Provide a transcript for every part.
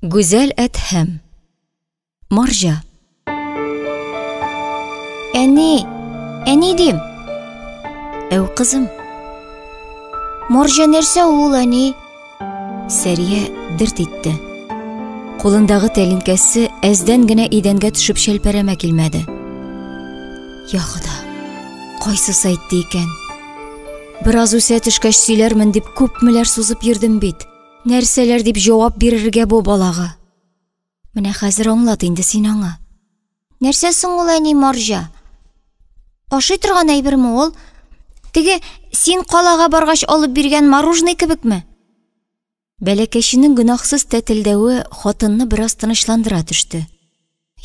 Гүзәл Әдһәм. Марҗа. Әни, әни дим. Әү, кызым. Марҗа нәрсә ул, әни? Сәрия дерт итте. Кулындагы тәлинкәсе әздән генә идәнгә төшеп шәлпәрәмә килмәде. Я Хода, кайсысы әйтте икән? Бераз үсә төшкәч сөйләрмен дип күпмеләр сузып йөрдем бит. Нәрсәләр дип җавап бирергә бу балага? Менә хәзер аңлат инде син аңа. Нәрсә соң ул, әни, марҗа? Ашый торган әйберме ул? Теге син калага баргач алып биргән мороженое кебекме? Бәләкәченең гөнаһсыз тәтелдәве хатынны бераз тынычландыра төште.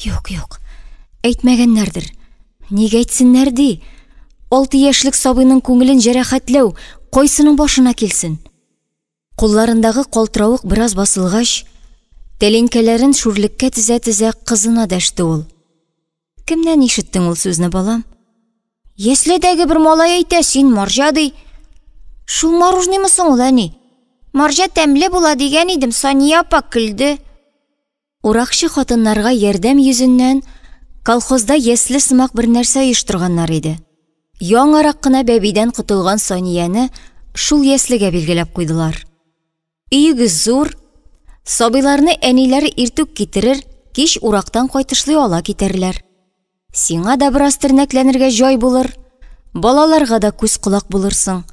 Юк, юк, әйтмәгәннәрдер. Нигә әйтсеннәр ди? 6 яшьлек сабыйның күңелен җәрәхәтләү кайсының башына килсен? Кулларындагы калтыравык бераз басылгач, тәлинкәләрен шүрлеккә тезә-тезә кызына дәште ул. Кемнән ишеттең ул сүзне, балам? Яследәге бер малай әйтә, син марҗа ди. Шул мороженыймы соң ул, әни? Марҗа тәмле була дигән идем, Сания апа көлде. Уракчы хатыннарга ярдәм йөзеннән колхозда ясле сымак бер нәрсә оештырганнар иде. Яңарак кына бәбидән котылган Санияне шул яслегә билгеләп куйдылар. Өегез зур, сабыйларны әниләре иртүк китерер, кич урактан кайтышлый ала китәрләр. Сиңа да бераз тернәкләнергә җай булыр, балаларга да күз-колак булырсың.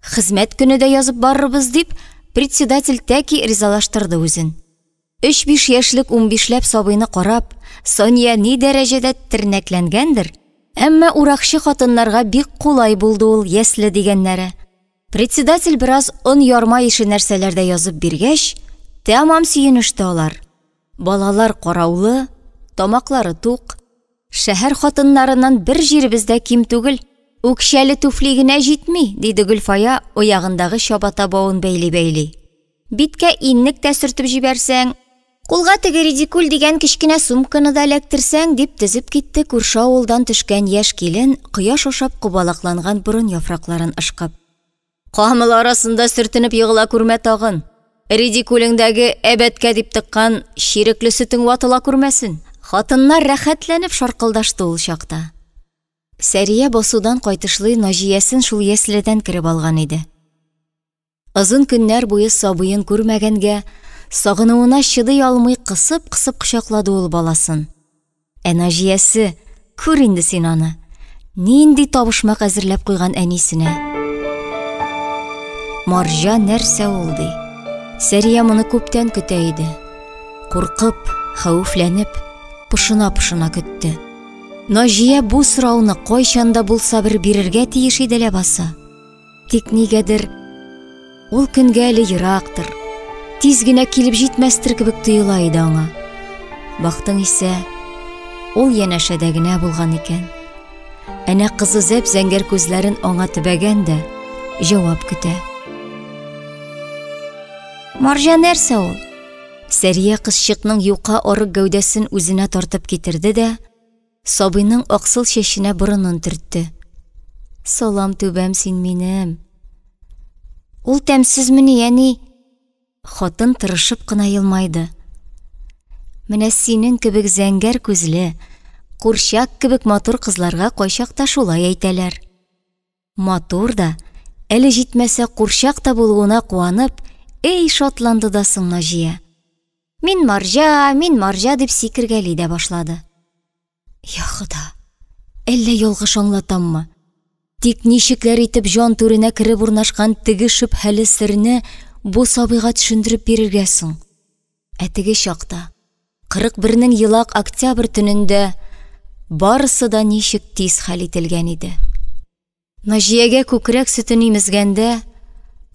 Хезмәт көне дә язып барырбыз, дип, председатель тәки ризалаштырды үзен. Өч-биш яшьлек унбишләп сабыйны карап, Сания ни дәрәҗәдә тернәкләнгәндер, әмма уракчы хатыннарга бик кулай булды ул ясле дигәннәре. Председатель бераз он-ярма ише нәрсәләр дә язып биргәч, тәмам сөенеште алар. Балалар караулы, тамаклары тук. Шәһәр хатыннарыннан бер җиребез дә ким түгел, үкчәле туфли генә җитми, диде Гөлфая, аягындагы чабата бавын бәйли-бәйли. Биткә иннек тә сөртеп җибәрсәң, кулга теге ридикюль дигән кечкенә сумканы да эләктерсәң, дип тезеп китте күрше авылдан төшкән яшь килен, кояш ашап кубалакланган борын яфракларын ышкып. Камыл арасында сөртенеп егыла күрмә тагын. Ридикюлеңдәге әбәткә дип тыккан чирекле сөтең ватыла күрмәсен. Хатыннар рәхәтләнеп шаркылдашты ул чакта. Сәрия басудан кайтышлый Наҗиясен шул яследән кереп алган иде. Озын көннәр буе сабыен күрмәгәнгә, сагынуына чыдый алмый кысып-кысып кочаклады ул баласын. Ә Наҗиясе, күр инде син аны, нинди табышмак әзерләп куйган әнисенә. Марҗа нәрсә ул, ди. Сәрия моны күптән көтә иде. Куркып, хәвефләнеп, пошына-пошына көтте. Наҗия бу сорауны кайчан да булса бер бирергә тиеш иде ләбаса. Тик нигәдер ул көнгә әле ерактыр, тиз генә килеп җитмәстер кебек тоела иде аңа. Бактың исә, ул янәшәдә генә булган икән. Әнә кызы зәп-зәңгәр күзләрен аңа төбәгән дә җавап көтә. Марҗа нәрсә ул? Сәрия кызчыкның юка арык гәүдәсен үзенә тартып китерде дә, Сабыйның аксыл чәченә борынын төртте. Салам түбәм син минем. Ул тәмсезмени, әни? Хатын тырышып кына елмайды. Менә синең кебек зәңгәр күзле, курчак кебек матур кызларга кайчакта шулай әйтәләр. Матур да, әле җитмәсә курчак та булуына куанып, эй шатланды да соң Наҗия. Мин марҗа, мин марҗа дип сикергәли дә башлады. Я Хода, әллә ялгыш аңлатаммы? Тик ничекләр итеп җан түренә кереп урнашкан теге шөбһәле серне бу сабыйга төшендереп бирергә соң? Ә теге чакта, 41-нең елак октябрь төнендә барысы да ничек тиз хәл ителгән иде. Наҗиягә күкрәк сөтен имезгәндә,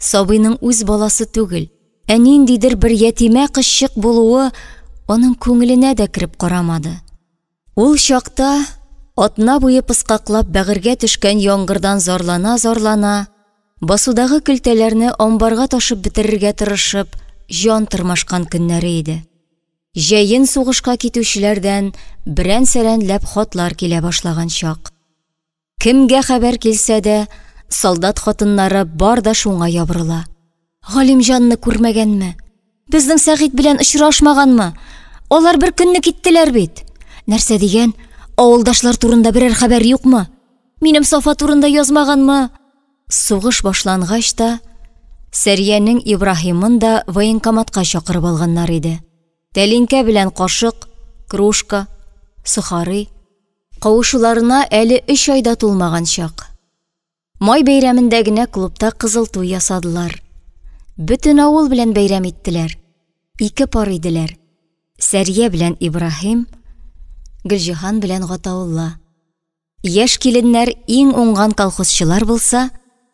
сабыйның үз баласы түгел, ә ниндидер бер ятимә кызчык булуы аның күңеленә дә кереп карамады. Ул чакта атна буе пыскаклап бәгырьгә төшкән яңгырдан зарлана-зарлана, басудагы көлтәләрне амбарга ташып бетерергә тырышып, җан тырмашкан көннәре иде. Җәен сугышка китүчеләрдән берән-сәрәнләп хатлар килә башлаган чак. Кемгә хәбәр килсә дә, солдат хатыннары бар да шуңа ябырыла. Галимҗанны күрмәгәнме? Безнең Сәгыйть белән очрашмаганмы? Алар бер көнне киттеләр бит. Нәрсә дигән? Авылдашлар турында берәр хәбәр юкмы? Минем Сафа турында язмаганмы? Сугыш башлангач та, Сәриянең Ибраһимын да военкоматка чакырып алганнар иде. Тәлинкә белән кашык, кружка, сохари. Кавышуларына әле өч ай да тулмаган чак. Май бәйрәмендә генә клубта кызыл туй ясадылар. Бөтен авыл белән бәйрәм иттеләр. Ике пар иделәр. Сәрия белән Ибраһим, Гөлҗиһан белән Гатаулла. Яшь киленнәр иң уңган колхозчылар булса,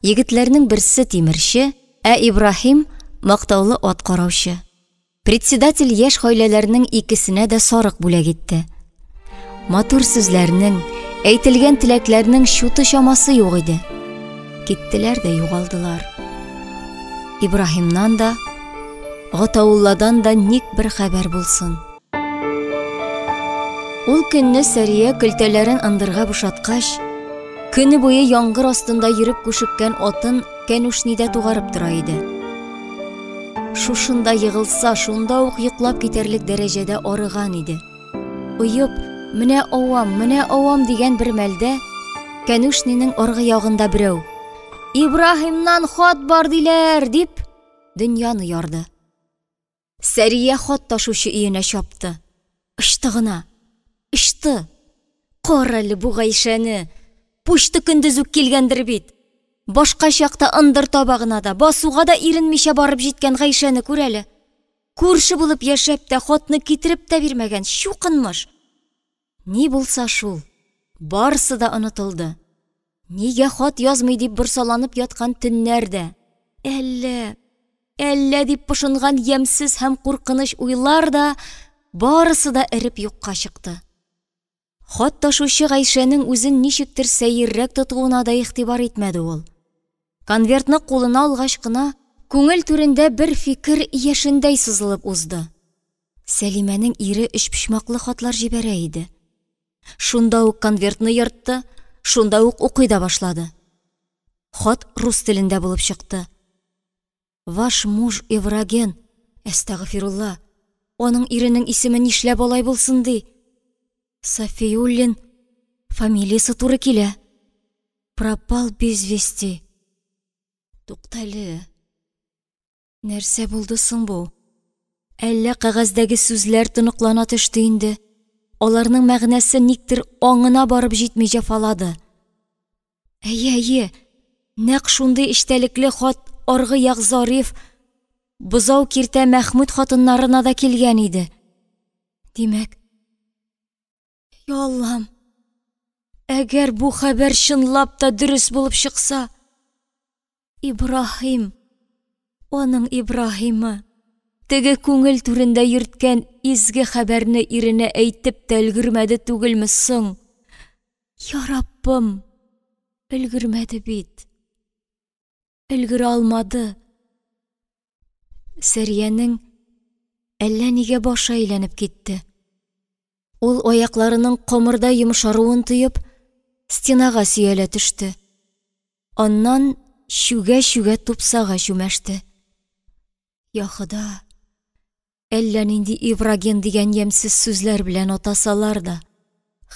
егетләрнең берсе тимерче, ә Ибраһим мактаулы ат караучы. Председатель яшь гаиләләрнең икесенә дә сарык бүләк итте. Матур сүзләрнең, әйтелгән теләкләрнең чуты чамасы юк иде. Киттеләр дә югалдылар. Ибраһимнан да, Гатаулладан да ник бер хәбәр булсын. Ул көнне Сәрия көлтәләрен ындырга бушаткач, көне буе яңгыр астында йөреп күшеккән атын кәнүшнидә тугарып тора иде. Шушында егылса, шунда ук йоклап китәрлек дәрәҗәдә арыган иде. Оеп, менә авам, менә авам дигән бер мәлдә кәнүшнинең аргы ягында берәү Ибраһимнан хат бар диләр, дип дөньяны ярды. Сәрия хат ташучы өенә чапты. Очты гына. Очты. Кара әле бу Гайшәне. Почта көндез үк килгәндер бит. Башка чакта ындыр табагына да, басуга да иренмичә барып җиткән Гайшәне күр әле. Күрше булып яшәп тә, хатны китереп тә бирмәгән, чукынмыш. Ни булса шул. Барысы да онытылды. Нигә хат язмый дип борсаланып яткан төннәр дә, әллә, әллә дип пошынган ямьсез һәм куркыныч уйлар да барысы да эреп юкка чыкты. Хат ташучы Гайшәнең үзен ничектер сәеррәк тотуына да игътибар итмәде ул. Конвертны кулына алгач кына, күңел түрендә бер фикер яшендәй сызылып узды. Сәлимәнең ире өчпочмаклы хатлар җибәрә иде. Шунда ук конвертны ертты, шунда ук укый да башлады. Хат рус телендә булып чыкты. Ваш муж Евроген, әстәгъфирулла, аның иренең исеме нишләп алай булсын ди? Сафиуллин, фамилиясе туры килә. Пропал без вести. Туктале. Нәрсә булды соң бу? Әллә кәгазьдәге сүзләр тоныклана төште инде? Аларның мәгънәсе никтер аңына барып җитми җәфалады. Әйе, әйе, нәкъ шундый эчтәлекле хат аргы як Зариф, Бозау киртә Мәхмүт хатыннарына да килгән иде. Димәк, я Аллам, әгәр бу хәбәр чынлап та дөрес булып чыкса, Ибраһим, аның Ибраһимы, теге күңел түрендә йөрткән изге хәбәрне иренә әйтеп тә өлгермәде түгелме соң? Я Раббым, өлгермәде бит. Өлгерә алмады. Сәриянең әллә нигә башы әйләнеп китте. Ул аякларының комырдай йомшаруын тоеп, стенага сөялә төште. Аннан чүгә-чүгә тупсага чүмәште. Я Хода, әллә нинди Ибраген дигән ямьсез сүзләр белән атасалар да,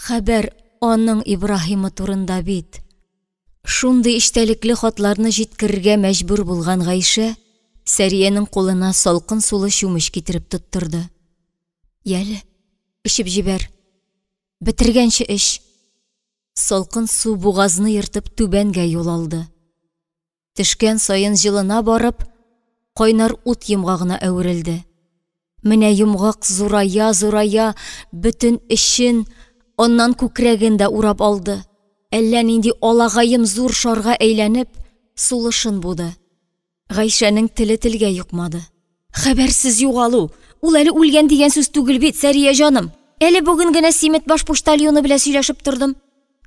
хәбәр аның Ибраһимы турында бит. Шундый эчтәлекле хатларны җиткерергә мәҗбүр булган Гайшә Сәриянең кулына салкын сулы чүмеч китереп тоттырды. Яле, эчеп җибәр. Бетергәнче эч. Салкын су бугазны ертып түбәнгә юл алды. Төшкән саен җылына барып, кайнар ут йомгагына әверелде. Менә йомгак зурая-зурая бөтен эчен, аннан күкрәген дә урап алды. Әллә нинди алагаем зур шарга әйләнеп, сулышын буды. Гайшәнең теле телгә йокмады. Хәбәрсез югалу, ул әле үлгән дигән сүз түгел бит, Сәрия җаным. Әле бүген генә Симетбаш почтальоны белән сөйләшеп тордым.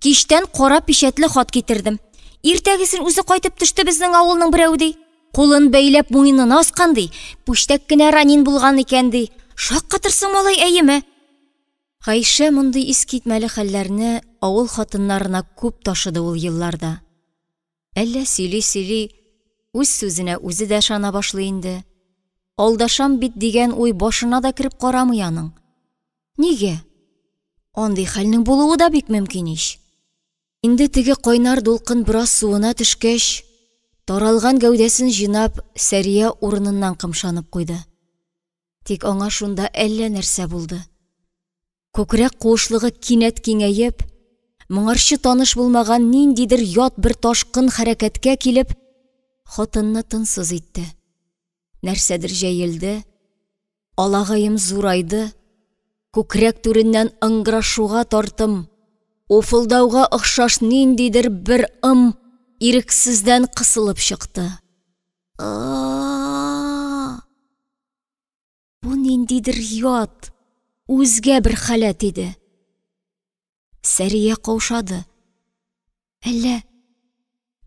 Кичтән кара пичәтле хат китердем. Иртәгесен үзе кайтып төште безнең авылның берәү, ди. Кулын бәйләп муенына аскан, ди. Пүчтәк кенә ранин булган икән, ди. Шаккатырсың, малай, әйеме? Гайшә мондый искитмәле хәлләрне авыл хатыннарына күп ташыды ул елларда. Әллә сөйли-сөйли үз сүзенә үзе дә ышана башлый инде. Алдашам бит дигән уй башына да кереп карамый аның. Нигә? Андый хәлнең булуы да бик мөмкин ич. Инде теге кайнар дулкын бераз суына төшкәч, таралган гәүдәсен җыйнап, Сәрия урыныннан кымшанып куйды. Тик аңа шунда әллә нәрсә булды. Күкрәк куышлыгы кинәт киңәеп, моңарчы таныш булмаган ниндидер ят бер ташкын хәрәкәткә килеп, хатынны тынсыз итте. Нәрсәдер җәелде, алагаем зурайды, күкрәк түреннән ыңгырашуга тартым, уфылдауга охшаш ниндидер бер ым ирексездән кысылып чыкты. А-а-а! Бу ниндидер ят, үзгә бер халәт иде. Сәрия каушады. Әллә,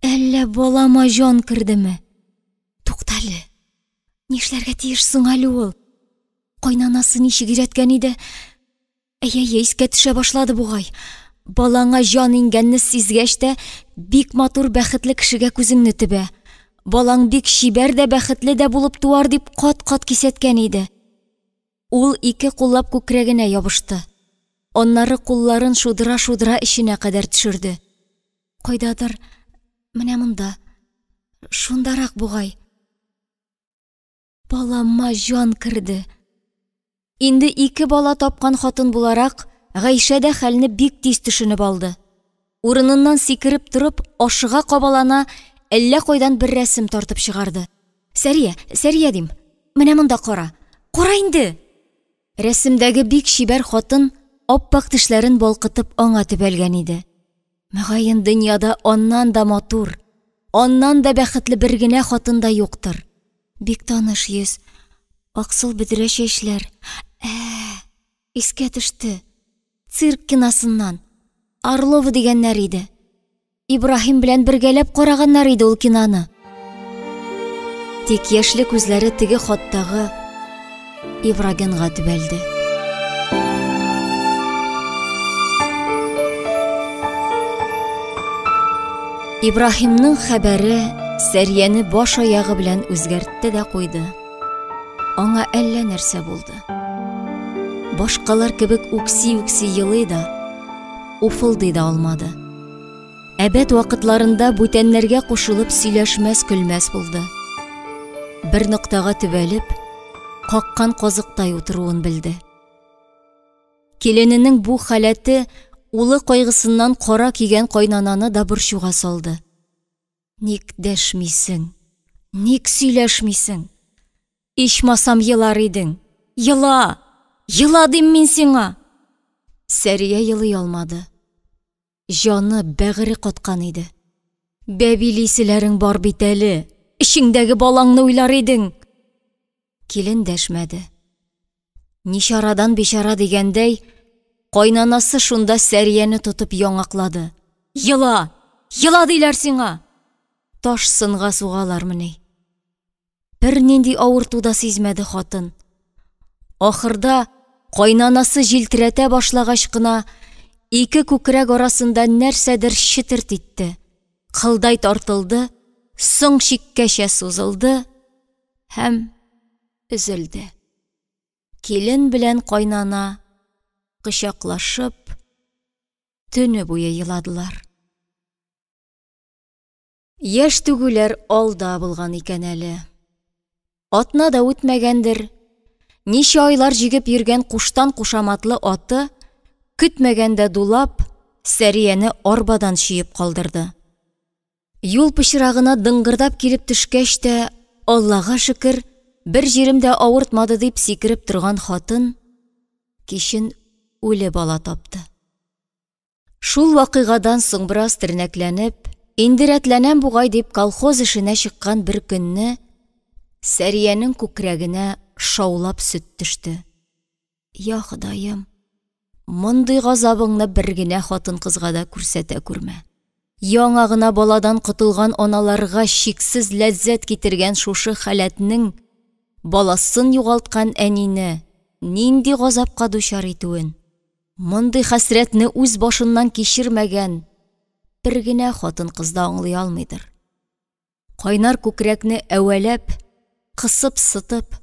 әллә балама җан кердеме? Туктале. Нишләргә тиеш соң әле ул? Кайнанасы ничек өйрәткән иде? Әй-әй, искә төшә башлады бугай. Балаңа җан иңгәнне сизгәч тә, бик матур бәхетле кешегә күзеңне төбә. Балаң бик чибәр дә, бәхетле дә булып туар дип кат-кат кисәткән иде. Ул ике куллап күкрәгенә ябышты. Аннары кулларын шудыра-шудыра эченә кадәр төшерде. Кайдадыр, менә монда, шундарак бугай. Балама җан керде. Инде ике бала тапкан хатын буларак, Гайшә дә хәлне бик тиз төшенеп алды. Урыныннан сикереп торып, ашыга-кабалана, әллә кайдан бер рәсем тартып чыгарды. Сәрия, Сәрия дим, менә монда кара. Кара инде! Рәсемдәге бик чибәр хатын ап-ак тешләрен балкытып аңа төбәлгән иде. Мөгаен, дөньяда аннан да матур, аннан да бәхетле бер генә хатын да юктыр. Бик таныш йөз, аксыл бөдрә чәчләр. Ә, искә төште. Цирк киносыннан. Орлова дигәннәр иде. Ибраһим белән бергәләп караганнар иде ул киноны. Тик яшьле күзләре теге хаттагы Ибрагенга төбәлде. Ибраһимның хәбәре Сәрияне баш аягы белән үзгәртте дә куйды. Аңа әллә нәрсә булды. Башкалар кебек үкси-үкси елый да, уфылдый да алмады. Әбәт вакытларында бүтәннәргә кушылып сөйләшмәс-көлмәс булды. Бер ноктага төбәлеп, каккан казыктай утыруын белде. Килененең бу халәте улы кайгысыннан кара кигән кайнананы да борчуга салды. Ник дәшмисең? Ник сөйләшмисең? Ичмасам елар идең. Ела! Ела дим мин сиңа! Сәрия елый алмады. Җаны, бәгыре каткан иде. Бәбилиселәрең бар бит әле. Эчеңдәге балаңны уйлар идең. Килен дәшмәде. Ничарадан бичара дигәндәй, кайнанасы шунда Сәрияне тотып яңаклады. Ела! Ела диләр сиңа! Таш сынга сугалармыни? Бернинди авырту да сизмәде хатын. Ахырда кайнанасы җилтерәтә башлагач кына, ике күкрәк арасында нәрсәдер четерт итте. Кылдай тартылды, соң чиккәчә сузылды һәм өзелде. Килен белән кайнана кочаклашып, төне буе еладылар. Яшь түгүләр алда булган икән әле. Атна да үтмәгәндер, ничә айлар җигеп йөргән куштан кушаматлы аты, көтмәгәндә дулап, Сәрияне арбадан чөеп калдырды. Юл пычрагына дыңгырдап килеп төшкәч тә, Аллага шөкер, бер җирем дә авыртмады дип сикереп торган хатын кичен үле бала тапты. Шул вакыйгадан соң бераз тернәкләнеп, инде рәтләнәм бугай дип колхоз эшенә чыккан бер көнне Сәриянең күкрәгенә шаулап сөт төште. Я Ходаем, мондый газабыңны бер генә хатын-кызга да күрсәтә күрмә. Яңа гына баладан котылган аналарга чиксез ләззәт китергән шушы халәтнең баласын югалткан әнине нинди газапка дучар итүен, мондый хәсрәтне үз башыннан кичермәгән бер генә хатын-кыз да аңлый алмыйдыр. Кайнар күкрәкне әвәләп, кысып-сытып,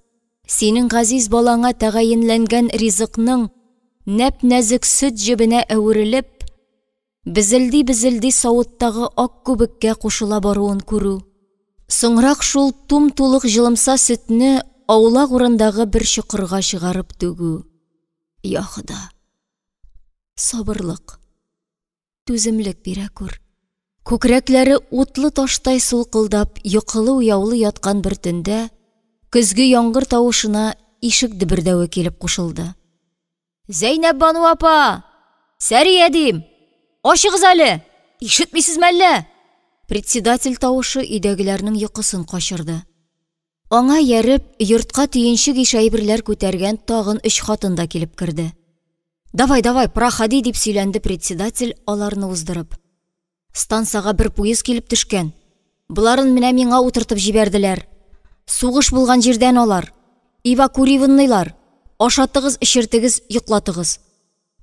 Синең газиз балаңа тәгаенләнгән ризыкның нәп-нәзек сөт җебенә әверелеп, безелди-безелди савыттагы ак күбеккә кушыла баруын күрү. Соңрак шул тум-тулык җылымса сөтне аулак урындагы бер чокырга чыгарып түгү. Я Хода! Сабырлык, түземлек бирә күр. Күкрәкләре утлы таштай сулкылдап, йокылы-уяулы яткан бер төндә көзге яңгыр тавышына ишек дөбердәве килеп кушылды. Зәйнәпбану апа! Сәрия дим! Ачыгыз әле! Ишетмисезме әллә? Председатель тавышы өйдәгеләрнең йокысын качырды. Аңа ияреп, йортка төенчек ише әйберләр күтәргән тагын өч хатын да килеп керде. Давай, давай, проходи, дип сөйләнде председатель, аларны уздырып. Стансага бер пуез килеп төшкән. Боларын менә миңа утыртып җибәрделәр. Сугыш булган җирдән алар. Эвакуированныйлар. Ашатыгыз, эчертегез, йоклатыгыз.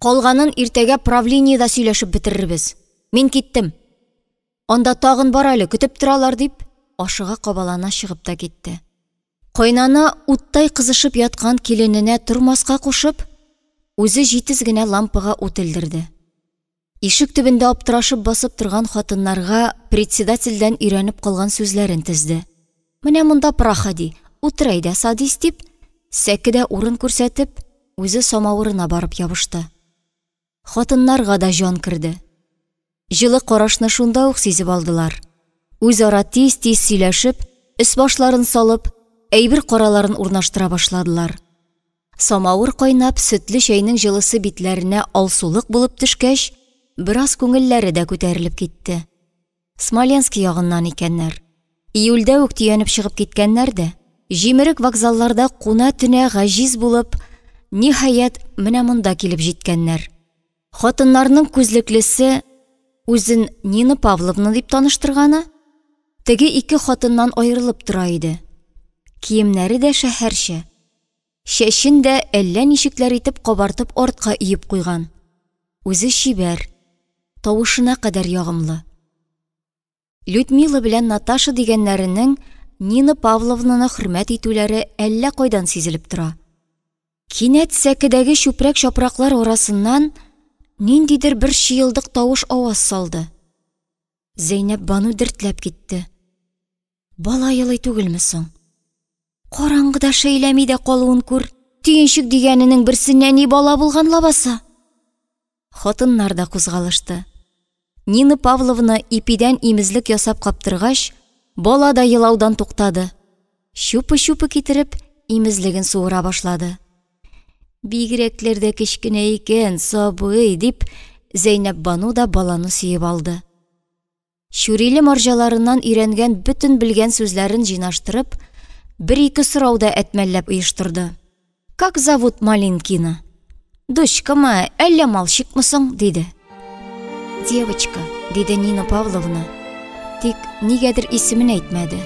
Калганын иртәгә правлениедә сөйләшеп бетерербез. Мин киттем. Анда тагын бар әле, көтеп торалар, дип, ашыга-кабалана чыгып та китте. Кайнана уттай кызышып яткан килененә тормаска кушып, үзе җитез генә лампага ут элдерде. Ишек төбендә аптырашып басып торган хатыннарга председательдән өйрәнеп калган сүзләрен тезде. Менә монда проходи, утыр әйдә, садись, дип, сәкедә урын күрсәтеп, үзе самавырына барып ябышты. Хатыннарга да җан керде. Җылы карашны шунда ук сизеп алдылар. Үзара тиз-тиз сөйләшеп, өс-башларын салып, әйбер-караларын урнаштыра башладылар. Самавыр кайнап, сөтле чәйнең җылысы битләренә алсулык булып төшкәч, бераз күңелләре дә күтәрелеп китте. Смоленск ягыннан икәннәр. Июльдә үк төянеп чыгып киткәннәр дә, җимерек вокзалларда куна-төнә гаҗиз булып, ниһаять, менә монда килеп җиткәннәр. Хатыннарның күзлеклесе үзен Нина Павловна дип таныштырганы, теге ике хатыннан аерылып тора иде. Киемнәре дә шәһәрчә. Чәчен дә әллә ничекләр итеп кабартып артка өеп куйган. Үзе чибәр, тавышына кадәр ягымлы. Людмила белән Наташа дигәннәренең Нина Павловнаны хөрмәт итүләре әллә кайдан сизелеп тора. Кинәт сәкедәге чүпрәк-чапраклар арасыннан ниндидер бер чыелдык тавыш аваз салды. Зәйнәпбану дертләп китте. Бала елый түгелме соң? Караңгыда шәйләми дә калуын күр. Төенчек дигәненең берсе нәни бала булган лабаса. Хатыннар да кузгалышты. Нина Павловна ипидән имезлек ясап каптыргач, бала да елаудан туктады. Чупы-чупы китереп, имезлеген суыра башлады. Бигрәкләр дә кечкенә икән, сабый, дип, Зәйнәпбану да баланы сөеп алды. Чүриле марҗаларыннан өйрәнгән бөтен белгән сүзләрен җыйнаштырып, бер-ике сорау да әтмәлләп оештырды. Как зовут Малинкина? Дочкамы, әллә малчикмы соң? диде. Девочка, диде Нина Павловна. Тик нигәдер исемен әйтмәде.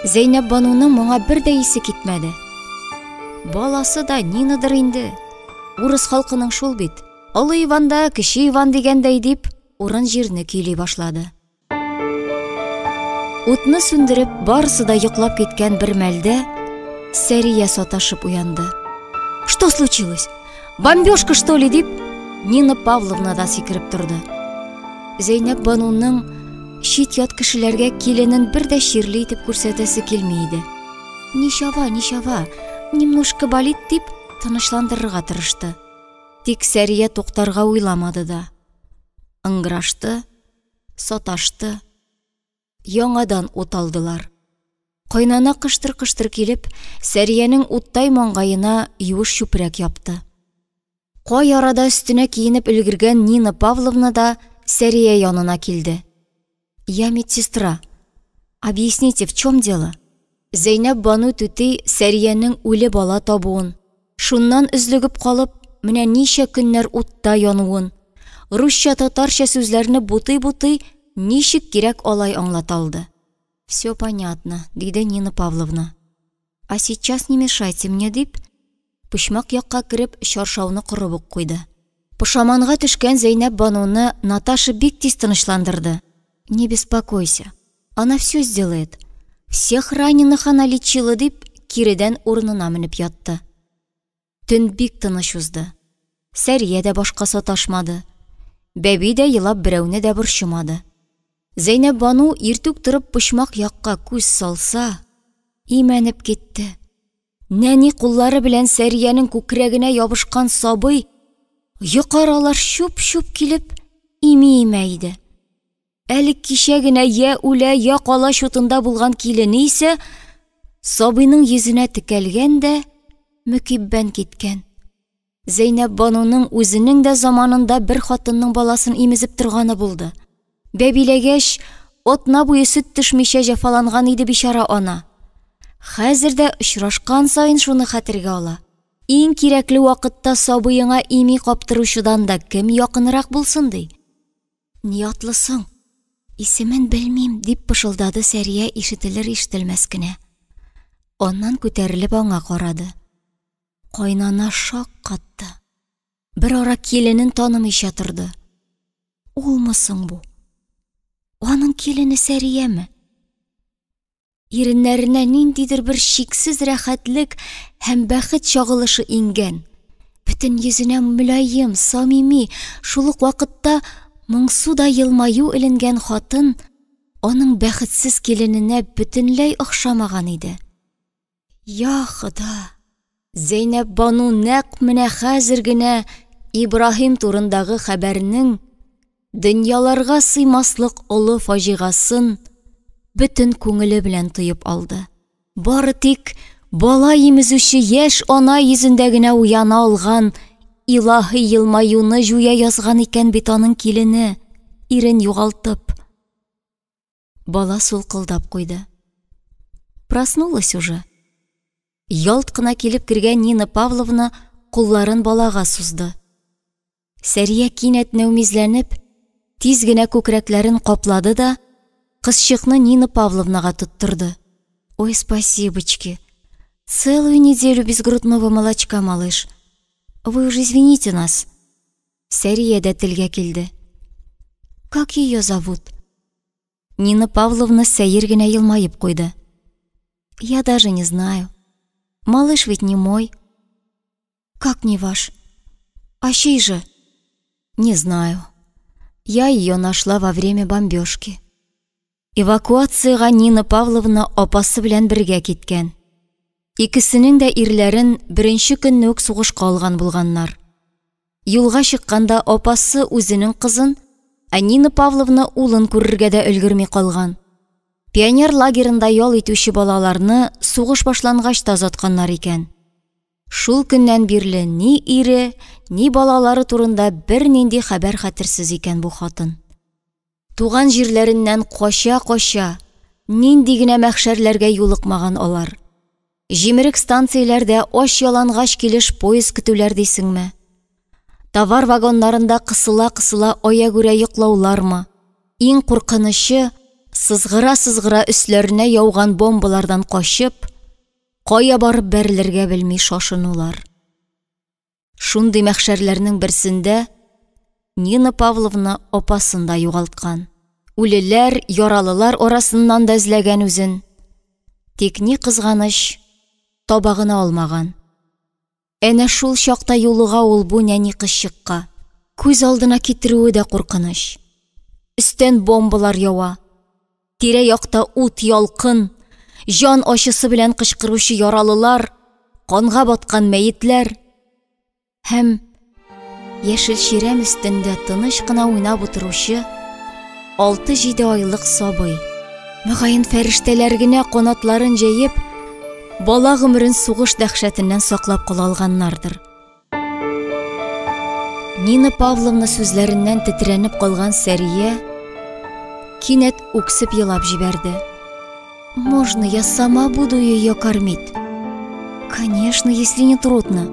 Зәйнәпбануның моңа бер дә исе китмәде. Баласы да Нинадыр инде. Урыс халкының шул бит. Олы Иван да, кече Иван дигәндәй дип, урын-җирне көйли башлады. Утны сүндереп, барысы да йоклап киткән бер мәлдә Сәрия саташып уянды. Что случилось? Бомбежка, что ли, дип, Нина Павловна да сикереп торды. Зәйнәп Бануның чит-ят кешеләргә киленен бер дә чирле итеп күрсәтәсе килми иде. Ничава, ничава, немножко болит, дип тынычландырырга тырышты. Тик Сәрия туктарга уйламады да. Ыңгырашты, саташты. Яңадан ут алдылар. Кайнана кыштыр-кыштыр килеп, Сәриянең уттай маңгаена юеш чүпрәк япты. Кай арада өстенә киенеп өлгергән Нина Павловна да Сәрия янына килде. Я медсестра. Объясните, в чем дело? Зәйнәпбану түти Сәриянең үле бала табуын, шуннан өзлегеп калып, менә ничә көннәр утта януын, русча-татарча сүзләрне бутый-бутый ничек кирәк алай аңлата алды. Все понятно, диде Нина Павловна. А сейчас не мешайте мне, дип, почмак якка кереп, чаршауны корып ук куйды. Пошаманга төшкән Зәйнәпбануны Наташа бик тиз тынычландырды. Не беспокойся, она все сделает. Всех раненых она лечила, дип, киредән урынына менеп ятты. Төн бик тыныч узды. Сәрия дә башка саташмады. Бәби дә елап берәүне дә борчымады. Зәйнәпбану иртүк торып почмак якка күз салса, имәнеп китте. Нәни куллары белән Сәриянең күкрәгенә ябышкан сабый йокы аралаш чуп-чуп килеп ими имә иде. Әле кичә генә я үлә, я кала чутында булган килене исә сабыйның йөзенә текәлгән дә мөкиббән киткән. Зәйнәпбануның үзенең дә заманында бер хатынның баласын имезеп торганы булды. Бәбиләгәч, атна буе сөт төшмичә җәфаланган иде бичара ана. Хәзер дә очрашкан саен шуны хәтергә ала. Иң кирәкле вакытта сабыеңа ими каптыручыдан да кем якынрак булсын ди. Ни атлы соң? Исемен белмим, дип пышылдады Сәрия ишетелер-ишетелмәс кенә. Аннан күтәрелеп аңа карады. Кайнана шаккатты. Бер ара киленен танымыйча торды. Улмы соң бу? Аның килене Сәрияме? Иреннәренә ниндидер бер чиксез рәхәтлек һәм бәхет чагылышы иңгән. Бөтен йөзенә мөлаем, самими, шул ук вакытта моңсу да елмаю эленгән хатын аның бәхетсез килененә бөтенләй охшамаган иде. Я Хода! Зәйнәпбану нәкъ менә хәзер генә Ибраһим турындагы хәбәрнең дөньяларга сыймаслык олы фаҗигасын бөтен күңеле белән тоеп алды. Бары тик бала имезүче яшь ана йөзендә генә уяна алган илаһи елмаюны җуя язган икән бит аның килене, ирен югалтып. Бала сулкылдап куйды. Проснулась уже. Ялт кына килеп кергән Нина Павловна кулларын балага сузды. Сәрия кинәт нәүмизләнеп, тиз генә күкрәкләрен каплады да, кызчыкны Нина Павловнага тоттырды. Ой, спасибочки. Целую неделю без грудного молочка, малыш. Вы уже извините нас. Сәрия дә телгә килде. Как ее зовут? Нина Павловна сәер генә елмаеп куйды. Я даже не знаю. Малыш ведь не мой. Как не ваш? А чей же? Не знаю. Я ее нашла во время бомбежки. Эвакуациягә Нина Павловна апасы белән бергә киткән. Икесенең дә ирләрен беренче көнне үк сугышка алган булганнар. Юлга чыкканда апасы үзенең кызын, ә Нина Павловна улын күрергә дә өлгерми калган. Пионер лагерында ял итүче балаларны сугыш башлангач та озатканнар икән. Шул көннән бирле ни ире, ни балалары турында бернинди хәбәр-хәтерсез икән бу хатын. Туган җирләреннән кача-кача, нинди генә мәхшәрләргә юлыкмаган алар. Җимерек станцияләрдә ач-ялангач килеш поезд көтүләр дисеңме? Товар вагоннарында кысыла-кысыла аягүрә йоклаулармы? Иң куркынычы, сызгыра-сызгыра өсләренә яуган бомбалардан качып, кая барып бәрелергә белми шашынулар. Шундый мәхшәрләрнең берсендә Нина Павловна апасын да югалткан. Үлеләр, яралылар арасыннан да эзләгән үзен. Тик ни кызганыч, таба гына алмаган. Әнә шул чакта юлыга ул бу нәни кызчыкка. Күз алдына китерүе дә куркыныч. Өстән бомбалар ява. Тирә-якта ут, ялкын, җан ачысы белән кычкыручы яралылар, канга баткан мәетләр һәм яшел чирәм өстендә тыныч кына уйнап утыручы 6-7 айлык сабый. Мөгаен фәрештәләр генә канатларын җәеп, бала гомерен сугыш дәһшәтеннән саклап кала алганнардыр. Нина Павловна сүзләреннән тетрәнеп калган Сәрия кинәт үксеп елап җибәрде. Можно я сама буду ее кормить? Конечно, если не трудно.